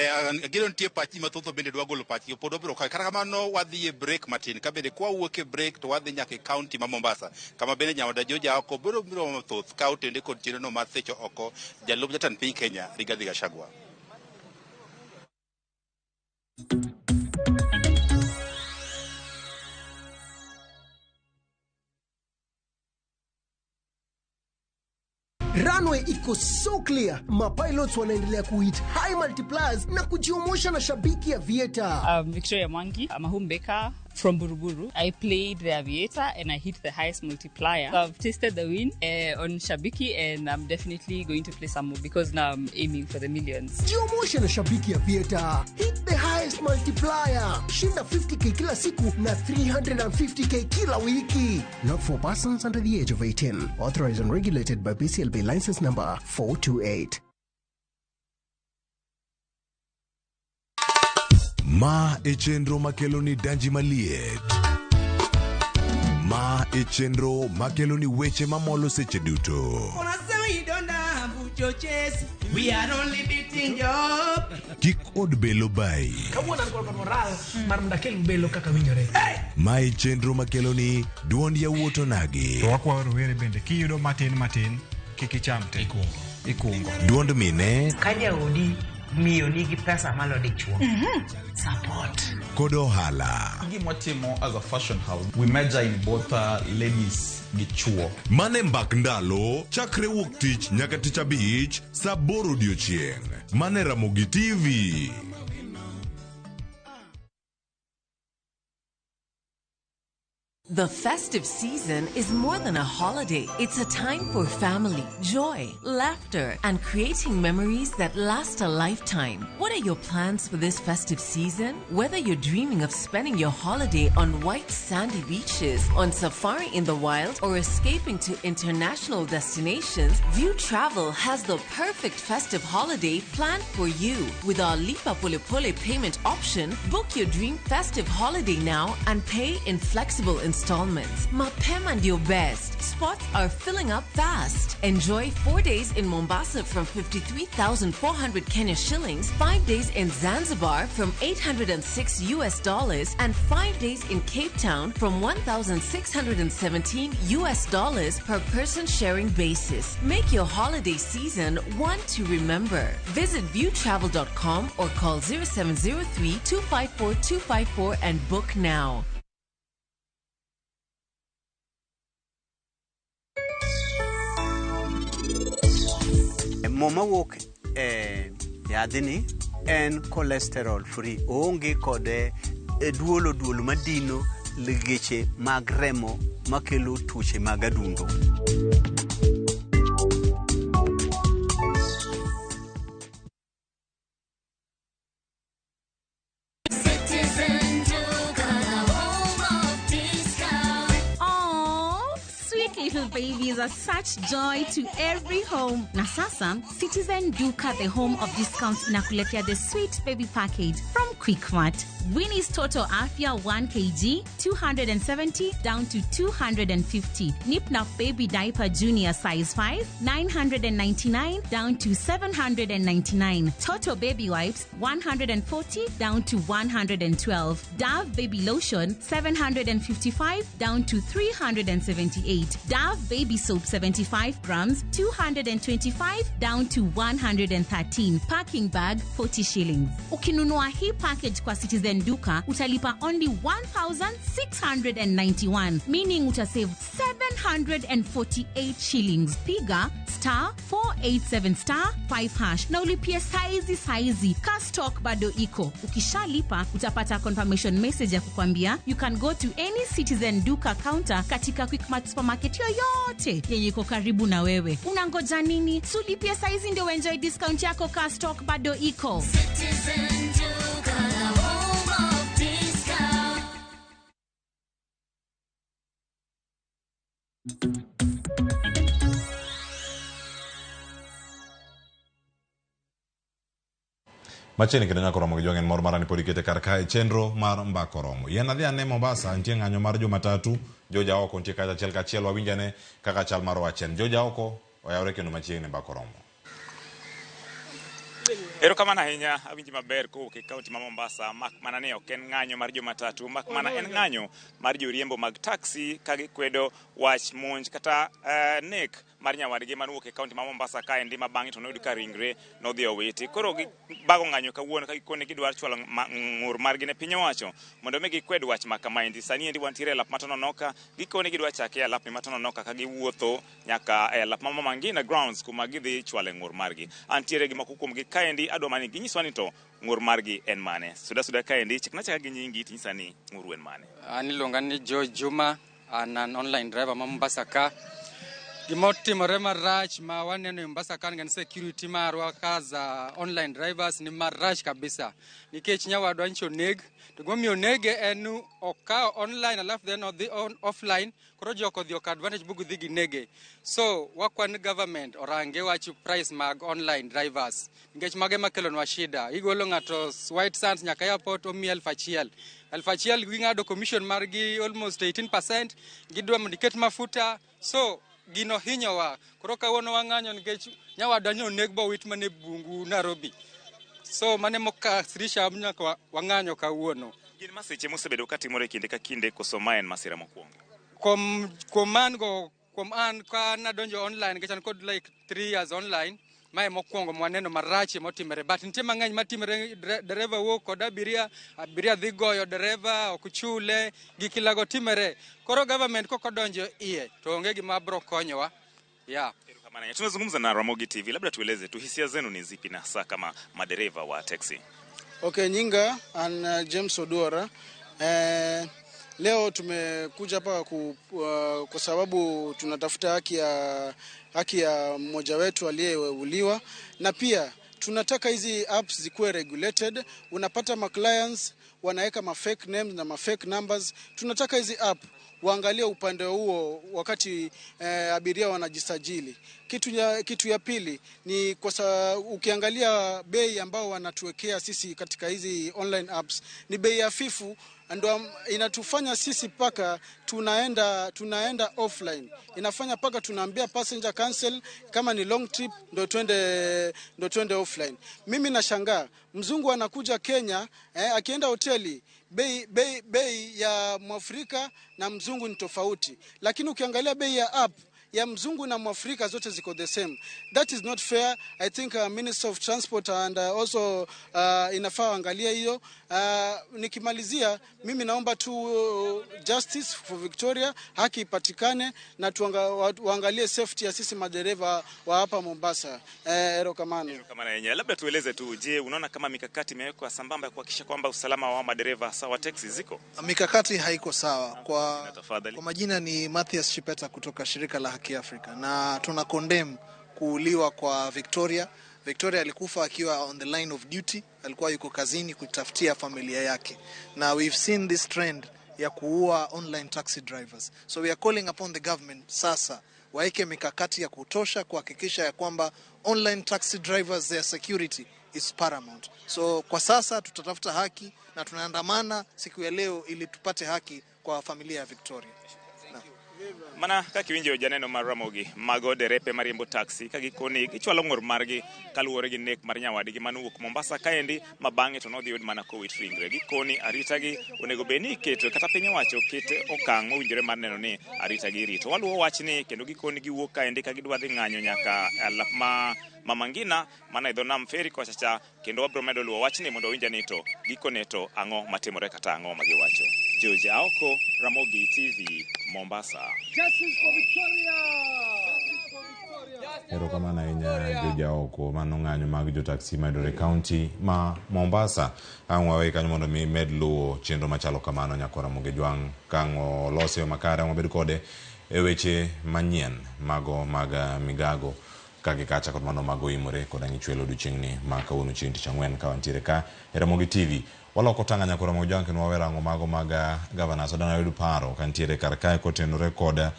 Gino nitie pachi mathoth bende dwa golo pachgi pod wabiro kawe. Kata kamano wadhi e break matin ka bende kwa wuok e break to wadhi nyaka e county ma Mombasa kama bende nyaoda Joja oko biro biro mathoth ka otende kod chenro no mar thicho oko jalup jatend piny Kenya Rigathi Gachagua. Runway iko so clear. Mapilots wanaendelea kuhit high multipliers na kujiumusha na shabiki ya Aviator. Victoria Mwangi, I'm a home baker from Buruburu. I played the Aviator and I hit the highest multiplier. So I've tasted the win on Shabiki and I'm definitely going to play some more because now I'm aiming for the millions. Jiumushe na Shabiki Aviator. Hit the highest multiplier. Shinda 50k kila siku na 350k kila wiki. Not for persons under the age of 18. Authorized and regulated by BCLB license number 428. Ma e chenro makelo ni danji maliet. Ma e chenro makelo ni weche mamolo seche duto. We are only beating job. Kik od belo bai. Kawuono an kod moral mar mondo akel belo kaka winjore. Ma e chenro makelo ni duond yawuot onagi. To wakwayo rowere bende kiyudo matin matin kik icham te. Ikungo. Duond mine. Ka jaodi miyo nigi pesa malo dichuo. Support. Kod ohala. Gima watimo as a fashion house, we major in both ladies gi chuo. Mane mbak ndalo, chakre wuok tich nyaka tich abich, saa 8 odiochieng'. Mane Ramogi TV. The festive season is more than a holiday. It's a time for family, joy, laughter, and creating memories that last a lifetime. What are your plans for this festive season? Whether you're dreaming of spending your holiday on white sandy beaches, on safari in the wild, or escaping to international destinations, View Travel has the perfect festive holiday planned for you. With our Lipa Pole Pole payment option, book your dream festive holiday now and pay in flexible installments. installments. Mapema ndio best. Spots are filling up fast. Enjoy 4 days in Mombasa from 53,400 Kenya shillings, 5 days in Zanzibar from $806 US, and 5 days in Cape Town from $1,617 US per person sharing basis. Make your holiday season one to remember. Visit viewtravel.com or call 0703 254 254 and book now. Mo mawuok e yadhni en cholesterol free, oonge kod duolo madino legeche mag remo makelo tuoche mag adundo. Citizen Duka, the home of discount. Aww, sweet little babies are such joy to every home. Na sasa, Citizen Duka, the home of discounts, inakuletea the sweet baby package from Quickmart. Winnie's Total Afia 1 kg, 270 down to 250. Nip Nap Baby Diaper Junior size 5, 999 down to 799. Toto Baby Wipes, 140 down to 112. Dove Baby Lotion, 755 down to 378. Dove Baby Soap 75 grams, 225 down to 113. Packing bag, 40 shillings. Ukinunua hii package kwa Citizen Duka, utalipa only 1,691, meaning utasave 748 shillings. Piga star 487 star 5 hash na ulipie saizi. Ka stock bado iko. Ukishalipa utapata confirmation message ya kukwambia you can go to any Citizen Duka counter katika Quickmart supermarket yoyote yenye iko karibu na wewe. Unangoja nini? Sulipie saizi ndio enjoy discount yako. Ka stock bado iko. Citizen Duka, the home of discount. Machiegni kendo nyaka oromo gi jwang' en mor mara ni pod ikete kar kae chenro mar Mbaka Oromo. Yien adhi ane Mombasa, nitie ng'anyo mar Jumatatu, Joja oko nitie kacha achiel kachiel, wawinj ane kaka chal mar wach en. Joja oko oyawre kendo machiegni Mbaka Oromo. Erokamano ahinya, awinji maber kowuok e kaunti ma Mombasa, mak mana ni ok en ng'anyo mar Jumatatu, mak mana en ng'anyo mar joriembo mag taxi ka gikwedo wach monj kata nek mar nyawadgi manowuok e kaunti ma Mombasa kaendi, ma bang'e to noyud ka ringre nodhi owiti. Koro gibago ng'anyo kawuono ka gikone gidwaro chwalo ng'ur margi ne piny owacho mondo mi gikwed wach ma kamaendi. Sani endi wantiere e lap ma Tononoka, gikone gidwa chake e lap ma Tononoka ka giwuotho nyaka e lap ma Mama Ngina Grounds kuma gidhi chwale ng'ur margi. Antiere gi moko kuomgi kaendi, adwa mani ginyiswa ni to ng'ur margi en mane. Suda kaendi, chikna chaka gi nyingi tinyisa ni ng'uru en mane. An iluonga ni Joe Juma, an an online driver ma Mombasa ka. Gimotimore marach ma waneno e Mombasa ka en security marwa kaza online drivers ni marach kabisa. Nikech nyawadwa ncho oneg, to gimomiyo onege en okawo online alafu then odhi on offline, koro jok odhi okawo advantage bu gidhi ginege. So wakwan government orange wach price mag online drivers nikech mage makelonwa shida. Igolo ng'ato White Sands nyaka airport omiyi 1,000. 1,000 ging'ado commission margi almost 18%, gidwa mondo iket mafuta. So gino hinyowa. Koro kawuono wang'anyo nikech nyawadwa nyo oneg bowit mana e bungu Nairobi. So mane mokasirisha nyaka wang'anyo kawuono. Gin masiche mosebedo katimore kinde ka kinde koso ma en masira mokwongo? Kuom an ka nadonjo online nikech an kod like 3 years online, mae mokwongo mwaneno marach motimore. But nitie mang'eny matimore, dereva wuok kod abiria, abiria dhi goyo dereva, ok chule, gik ilago timore. Koro government kok odonjo iye to onge gima bro konyowa. Yeah. Tunazungumza na Ramogi TV, labda tueleze tu hisia zenu ni zipi na hasa kama madereva wa taxi. Okay, nyinga an James Oduora. Leo tumekuja hapa kwa sababu tunatafuta haki ya mmoja wetu aliyeuliwa, na pia tunataka hizi apps zikuwe regulated. Unapata ma clients wanaweka ma fake names na ma fake numbers. Tunataka hizi app waangalie upande huo wakati abiria wanajisajili. Kitu ya pili ni kwa ukiangalia bei ambao wanatuwekea sisi katika hizi online apps ni bei hafifu Ndo inatufanya sisi paka tunaenda offline, inafanya paka tunaambia passenger cancel kama ni long trip, ndo twende offline. Mimi nashangaa mzungu anakuja Kenya, akienda hoteli bei ya Mwafrika na mzungu ni tofauti, lakini ukiangalia bei ya app ya mzungu na Mwafrika zote ziko the same. That is not fair. I think Minister of Transport and also inafaa angalia hiyo. Nikimalizia mimi naomba tu justice for Victoria, haki ipatikane na waangalie safety ya sisi madereva wa hapa Mombasa. Erokamano. Kama na yenyewe, labda tueleze tu, je, unaona kama mikakati imewekwa sambamba ya kuhakikisha kwamba usalama wa madereva hasa wa taxi ziko? Mikakati haiko sawa kwa, Tafadhali. kwa majina ni Mathias Chipeta kutoka shirika la Haki Afrika na tuna condemn kuuliwa kwa Victoria. Victoria alikufa akiwa on the line of duty, alikuwa yuko kazini kutafutia familia yake, na we've seen this trend ya kuua online taxi drivers, so we are calling upon the government sasa waeke mikakati ya kutosha kuhakikisha ya kwamba online taxi drivers, their security is paramount. So kwa sasa tutatafuta haki na tunaandamana siku ya leo ili tupate haki kwa familia ya Victoria. Mana kaka iwinjo janeno mar Ramogi, mago derepe mariembo taxi ka gikoni gichwalo ng'ur margi kaluwore gi nek mar nyawadgi manowuok Mombasa kaendi ma bang'e to nodhi yud mana kowit ringre. Gikoni arita gi onego bed ni iketo kata piny owacho ket okang' mowinjore mar neno ni arita gi irito. Waluwo wachni kendo gikoni giwuok kaendi ka gidwa dhi ng'anyo nyaka alap ma Mama Ngina mana e dho nam Ferry kocha cha, kendo wabiro medo luwo wachni mondo wawinj ni to gikone to ang'o matimore kata ang'o ma giwacho. George Aoko, Ramogi TV, Mombasa. Justice for Victoria! Erokamano ahinya Jojaoko, mano ng'anyo mag jotaxi mayudore e kaunti ma Mombasa. Ang' wawe kanyo mondo mi med luwo chenro machalo kamano nyaka Ramogi Jwang' ka ang' olose yo makare ang' wabed kode e weche manyien mago mag migago ka gi kacha kod mano mago imore kod ang' ichwelo odiochieng'ni ma kawuono chieng' tich ang'wen ka wantiere ka e Ramogi TV. Waloko tanga nyaka Ramogi Jwang' kendo wawe rango mago mag governors. Wadwa yud paro kantiere kar kae kotenore kod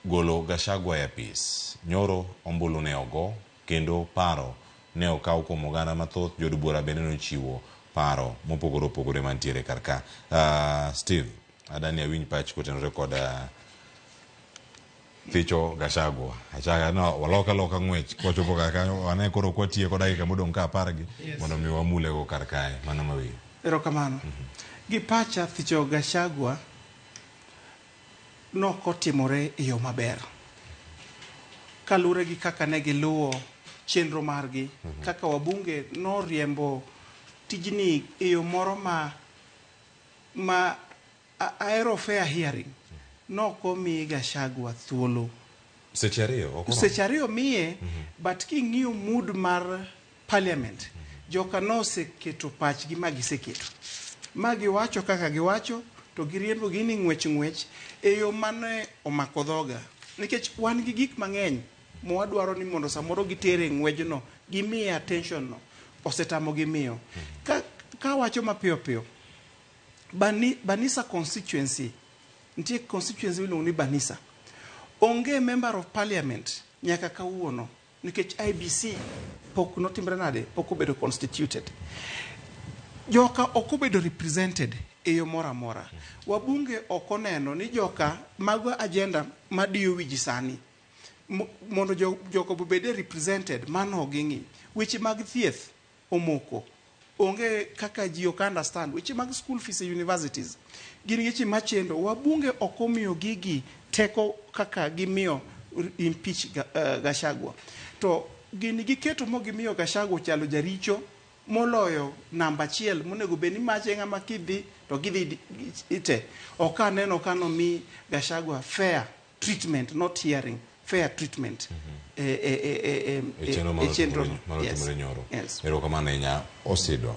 golo Gachagua e apis. Nyoro ombulu ne ogo kendo paro ne okaw kuom oganda mathoth. Jood bura bende nochiwo paro mopogore opogore mantiere kar ka. Steve, adani awinj pach kotenore kod thicho Gachagua. Achaka no waloka loka ng'wech kwachopo kar kanyo wane koro kwatieko dakika modong' ka apar gi mondo mi wamule go kar kae mano mawiyo. Erokamano. Gi pacha, thicho Gachagua nokotimore e yo maber. Kaluwore gi kaka ne giluwo chenro margi, kaka wabunge noriembo tijni e yo moro ma ahero fair hearing. Nokomi Gachagua thuolo. Seche 2 ok oromo. Seche 2 miye, but king'iyo mood mar parliament, joka noseketo pachgi ma giseketo. Ma giwacho kaka giwacho, to giriembo gini ng'wech ng'wech e yo mane omako dhoga. Nikech wan gi gik mang'eny mwadwaro ni mondo samoro gitere ng'wejno, gimiye attention no, osetamogi miyo. Ka wacho mapiyo piyo, Banisa constituency, nitie constituency miluongo ni Banisa. Onge member of parliament nyaka kawuono nikech IEBC pok notimre nade, pok obedo constituted. Joka ok obedo represented e yo moro amora. Wabunge ok oneno ni joka mago agenda madiyo wi ji sani. Mondo joka obede represented, mano ok ging'i. Weche mag thieth omoko. Onge kaka ji ok understand. Weche mag school fees e universities. Gin weche machendo. Wabunge ok omiyo gigi teko kaka gimiyo impeach Gachagua. To gini giketo mo gimiyo Gachagua chalo jaricho moloyo namba achiel monego bed ni mache ng'ama kidhi to gidhi ite. Ok aneno ka nomi Gachagua fair treatment, not hearing, fair treatment e chenro e chenro no. manotimore nyoro. Yes. Erokamano ahinya Osido.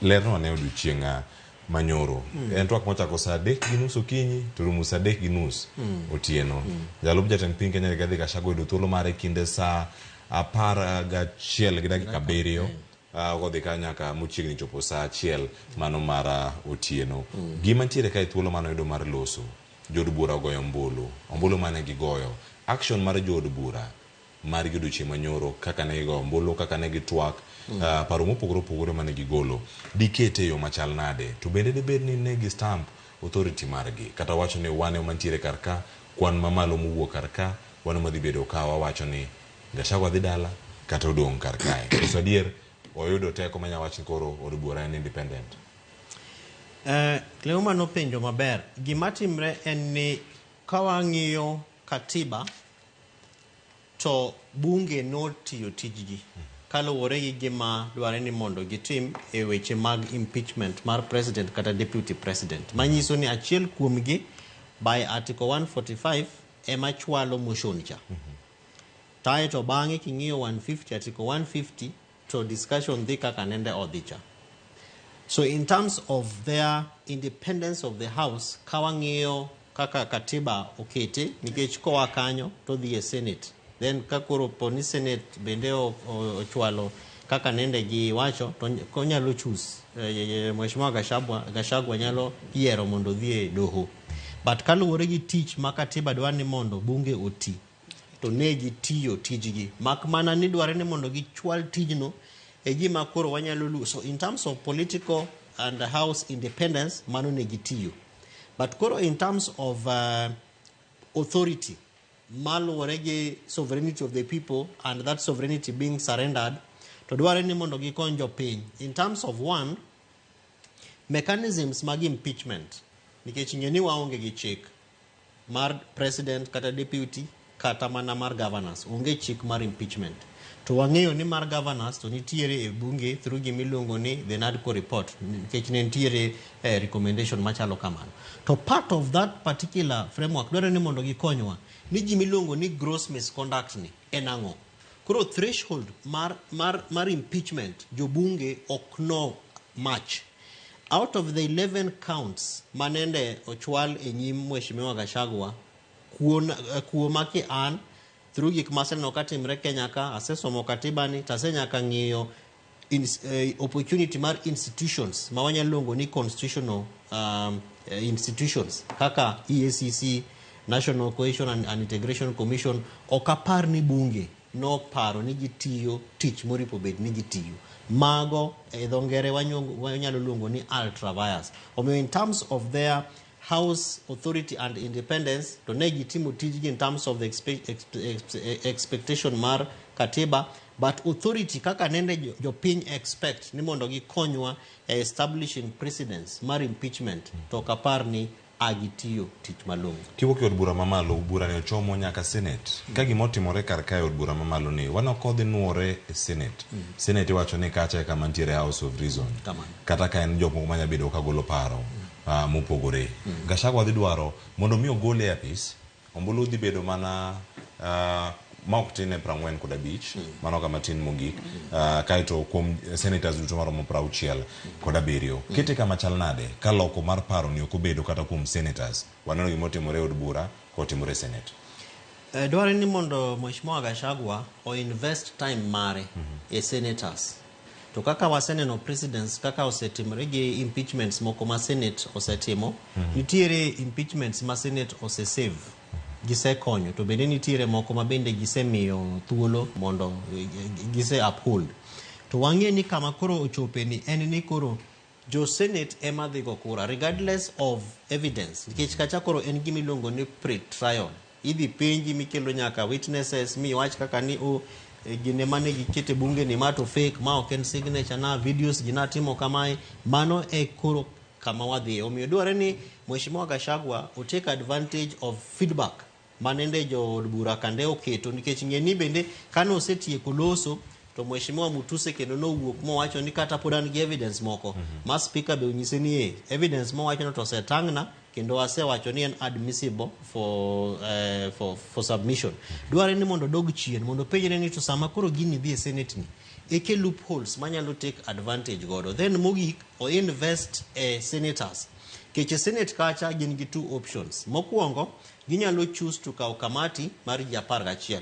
Lerno ane odiochieng' manyoro. En twak mochako saa 3:30 okinyi to rumo saa 3:30 otieno. Jalup jatend piny Kenya Rigathi Gachagua oyudo thuolo mare kinde saa 11:07 kodhi ka nyaka mochiegni chopo saa 1 mano mar otieno. Gima ntiere kae thuolo manoyudo mar loso. Jood bura ogoyo ombulu. Ombulu mane gigoyo. Action mar jood bura margi odiochieng' manyoro kaka ne gigoyo ombulu, kaka ne gitwak, paro mopogore opogore mane gigolo, dikete e yo machal nade? To bende dibed ni ne gi stamp authority margi kata wacho ni wan ema ntiere kar ka, kwan mamalo mowuok kar ka, wan ema dhi bedo ka wawacho ni Gachagua dhi dala kata odong' kar kae. Koso adier oyudo teko manya wach ni koro od bura en independent. Cleoma nopenjo maber. Gima timre en ni ka wang'iyo katiba to bunge notiyo tijgi kaluwore gi gima dware ni mondo gitim e weche mag impeachment mar president kata deputy president. Manyiso ni achiel kuomgi by article 145 ema chwalo motion cha. Tae to bang'e king'iyo 150, article 150 to discussion dhi kaka nende odhi cha. So in terms of their independence of the house, ka wang'iyo kaka katiba okete, nikech koa kanyo to dhi e senate. Then ka koro po ni senate bende ochwalo kaka nende giwacho, to onyalo choose. Mheshimiwa Gachagua nyalo yiero mondo odhi e doho. But kaluwore gi tich ma katiba dwaro ni mondo bunge oti, to ne gitiyo tijgi. Mak mana ni dware ni mondo gichwal tijno e gima koro wanyalo luwo. So in terms of political and house independence, mano ne gitiyo. But koro in terms of authority, maluwore gi sovereignty of the people and that sovereignty being surrendered, to dware ni mondo gikony jopiny. In terms of one, mechanisms mag impeachment, nikech ing'e ni waonge gi chik mar president kata deputy kata mana mar governors, onge chik mar impeachment. To wang'eyo ni mar governors to nitiere e bunge through gimiluongo ni the NADCO report, nikech ne nitiere recommendation machalo kamano. To part of that particular framework dwaro ni mondo gikonywa ni gimiluongo ni gross misconduct ni en ang'o. Koro threshold mar impeachment jobunge ok no match. Out of the 11 counts manende ochwal e nyim Mheshimiwa Gachagua, kuoma ki an through gik maseneno katimre Kenya ka, asesomo katiba ni, to asenyaka ng'iyo opportunity mar institutions ma wanyalo luongo ni constitutional institutions kaka EACC, National Cohesion and Integration Commission. Ok apar ni bunge noparo ni gitiyo tich moripo bed ni gitiyo. Mago e dho ngere wanyalo luongo ni ultra vires. Omiyo in terms of their house authority and independence, to ne gitimo tijgi in terms of the expectation mar katiba, but authority kaka nende jopiny expect ni mondo gikonywa e establishing precedence mar impeachment, to ok apar ni agitiyo tich malong'o. Kiwuok e od bura mamalo, bura ni ochomo nyaka Senate. Ka gima otimore kar kae e od bura mamalo ni, waneno kodhi nuore e Senate. Senate iwacho ni kacha e kama nitiere House of Reason. Kamano. Kata ka en jok moko manya bedo ka golo paro mopogore. Gachagua dhi dwaro mondo mi ogole e apis, ombulu dhi bedo mana ma ok tin e 45, mano kama tin mogik. Kaeto kuom senators duto maromo 67. Kete kama chal nade ka loko mar paro ni ok obedo kata kuom senators? Waneno gima otimore e od bura kotimore e Senate. Dware ni mondo Mheshimiwa Gachagua o invest time mare e senators. To kaka waseneno precedents kaka osetimore gi impeachments moko ma Senate osetimo, nitiere impeachments ma Senate osesave, gisekonyo, to bende nitiere moko ma bende gisemiyo thuolo mondo gise uphold. To wang'e ni kama koro ochope ni en ni koro jo Senate ema dhi go kura regardless of evidence, nikech kacha koro en gima iluongo ni pre-trial. Idhi penji mikelo nyaka witnesses miwach kaka ni o gine mane gikete bunge ni ma to fake, ma ok en signature na, videos ji natimo kamae. Mano e koro kama wadhiye. Omiyo dware ni Mheshimiwa Gachagua o take advantage of feedback manende jood bura kande oketo, nikech ng'e ni bende kane osetieko loso to Mheshimiwa Mutuse kendo nowuok mowacho ni kata pod an gi evidence moko ma speaker be onyise ni evidence mowacho no to osetang'na kendo asewacho ni en admissible for submission. Dware ni mondo odog chien mondo openjre ni to sama koro gini dhi e Senate ni eke loopholes manyalo take advantage godo. Then mogik o invest e senators. Keche Senate kacha gin gi two options. Mokwongo ginyalo choose to kaw kamati mar ji 11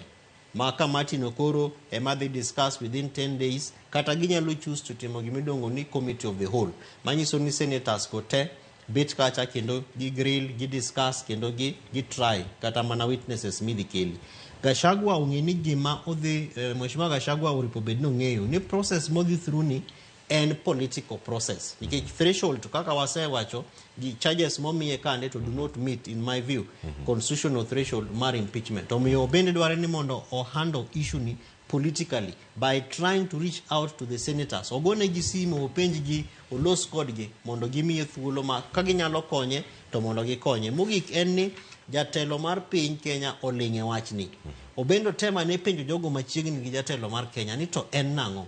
ma kamati no koro ema dhi discuss within 10 days, kata ginyalo choose to timo gimiluongo ni committee of the whole, manyiso ni senators go te bet kacha kendo gi grill, gi discuss kendo gi try kata mana witnesses midhi keli. Gachagua ong'e ni gima odhi Mheshimiwa Gachagua oripo bed ni ong'eyo ni process modhi through ni en political process nikech threshold to kaka wasewacho gi charges momiye kande to do not meet in my view constitutional threshold mar impeachment. Omiyo bende dware ni mondo o handle issue ni politically by trying to reach out to the senators, ogonegi simu, openjgi, olos kodgi mondo gimiye thuolo ma ka ginyalo konye to mondo gikonye. Mogik en ni jatelo mar piny Kenya oling' e wachni. Obendo otem ane penjo jogo machiegni gi jatelo mar Kenya ni to en nang'o?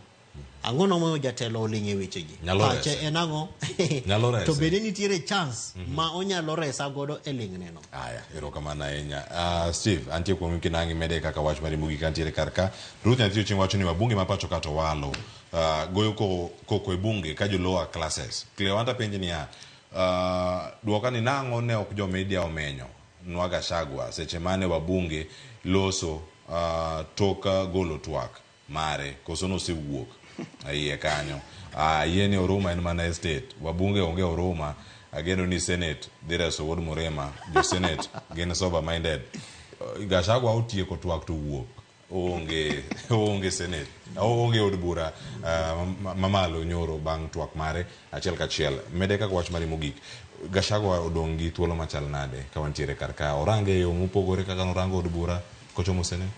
Ang'o nomiyo jatelo oling' e wechegi? Nyalo Pache rese. en ang'o? Nyalo rese. To bende nitiere chance ma onyalo resa godo e ling'neno. Aya, erokamano ahinya. Steve, antie kuomi kinang' imede kaka wach mari mogik antiere kar ka. Ruth Nyathi Ochieng' wacho ni wabunge ma pacho ka to walo goyo koko e bunge ka jo lower classes. Cleowanta penji niya, duoka ni nang'o ne ok jo media omenyo nwa Gachagua seche mane wabunge loso tok golo twak mare koso nosewuok iye kanyo. Yie ni Oruma en mana estate. Wabunge onge Oruma. Ageno ni Senate dhi reso wuod Murima. Jo Senate gin sober minded. Gachagua otieko twak to wuok. Onge Senate. Onge od bura mamalo nyoro bang' twak mare achiel kachiel. Mede kaka wach mari mogik. Gachagua odong' gi thuolo machal nade ka wantiere kar ka. Orange e yo mopogore kaka norango od bura kochomo Senate?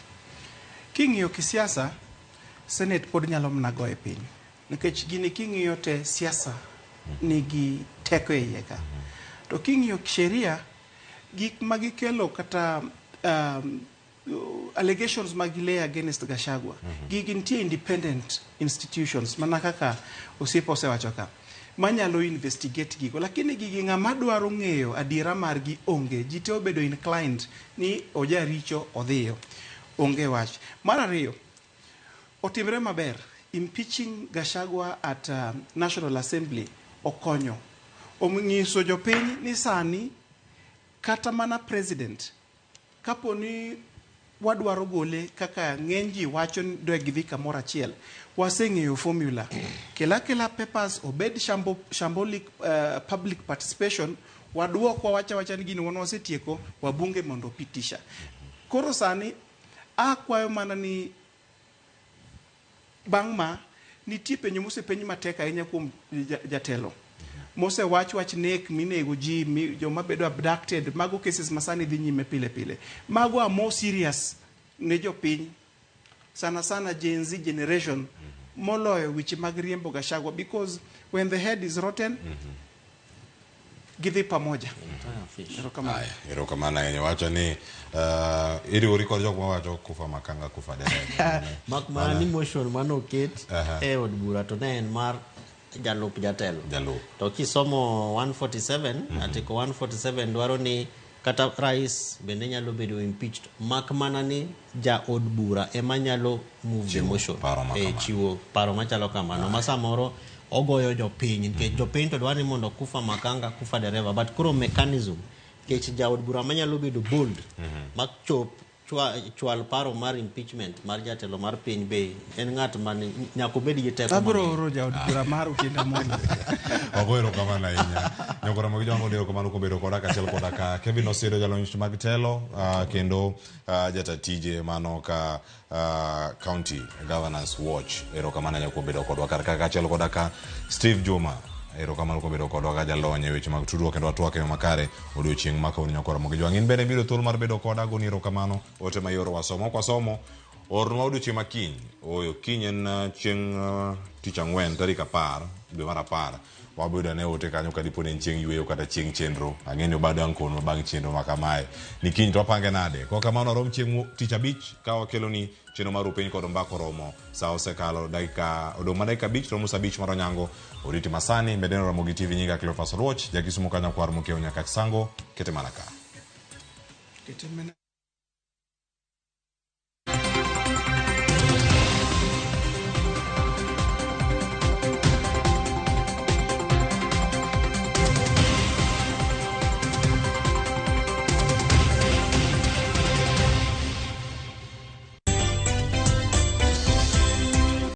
King'iyo kisiasa, Senate pod nyalo mana goye piny. Nikech gini king'iyo te siasa nigi teko e iye ka. To king'iyo sheria, gik ma gikelo kata allegations ma gilay against Gachagua, gigi nitie independent institutions mana kaka osiepa osewacho ka manyalo investigate gigo, lakini gigi ng'ama dwaro ng'eyo adiera margi onge. Ji te obedo inclined ni ojaricho odhiyo, onge wach. Mar ariyo, otimre maber impeaching Gachagua at National Assembly okonyo onyiso jopiny ni sani kata mana president kapo ni wadwaro gole kaka ng'eny ji wacho ni dwe gidhi kamoro achiel, waseng'eyo formula kela kela papers obed shambolic public participation, waduok wawacha wacha ni gini wan wasetieko, wabunge mondo opitisha. Koro sani akwayo mana ni bang' ma nitie penjo mosepenj matek ahinya kuom jatelo mosewach wach nek minego ji joma bedo abducted, mago cases masani dhi nyime pile pile. Mago are more serious ne jopiny, sana sana Gen Z generation, moloyo weche mag riembo Gachagua, because when the head is rotten, gidhi pamoja. Erokamano. Erokamano ahinya. Wacho ni iriwori kod jok mawacho kufa makanga kufa dereba. Mak mana ni motion manoket e od bura to ne en mar jalup jatelo. Jalup. To kisomo 147, article 147 dwaro ni kata rais bende nyalo bedo impeached, mak mana ni ja od bura ema nyalo move the motion. Chiwo paro machalo kamano. Ma samoro ogoyo jopiny nikech jopiny to dwaro ni mondo kufa makanga kufa dereva, but koro mechanism nikech jaod bura manyalo bedo bold mak chop chwal paro mar impeachment mar jatelo mar piny be en ng'at man nyaka obed gi teko Abiro mang'eny. oro jaod bura mar Otiende Amollo. Ogo erokamano ahinya. Nyokora mag jwango erokamano kuom bedo koda kaachiel koda ka Kevin Osido jalony mag telo kendo jata tije mano ka County Governance Watch. Erokamano ahinya kuom bedo kodwa kar ka kaachiel koda ka Steve Juma. Erokamano kuom bedo kodwa ka jalony e weche mag tudruok kendo watwak e yo makare odiochieng' ma kawuono nyokora mag jwang'. In bende miyudo thuolo mar bedo koda agoni erokamano ote ma ioro wasomo. Ok wasomo ornwa odiochieng' ma kiny. Oyo kiny en chieng' tich ang'wen tarik 10 dwe mar 10. Wabiro ne ote kanyo ka dipo ni en chieng' yweyo kata chieng' chenro. Ang'e ni obado ang' konwa bang' chenro ma kamae. Ni kiny to wapange nade? Kok kamano warom chieng' tich abich ka wakelo ni chenro mar Upiny kod Ombaka oromo. Sa osekalo dakika odong' ma dakika 5 romo sa 5 mar onyango. Oriti masani medeno Ramogi TV nyinga Cleophas Oluoch, jakisumo kanyo kwar mokiewo nyaka Sango, kete mana ka. Kete mana.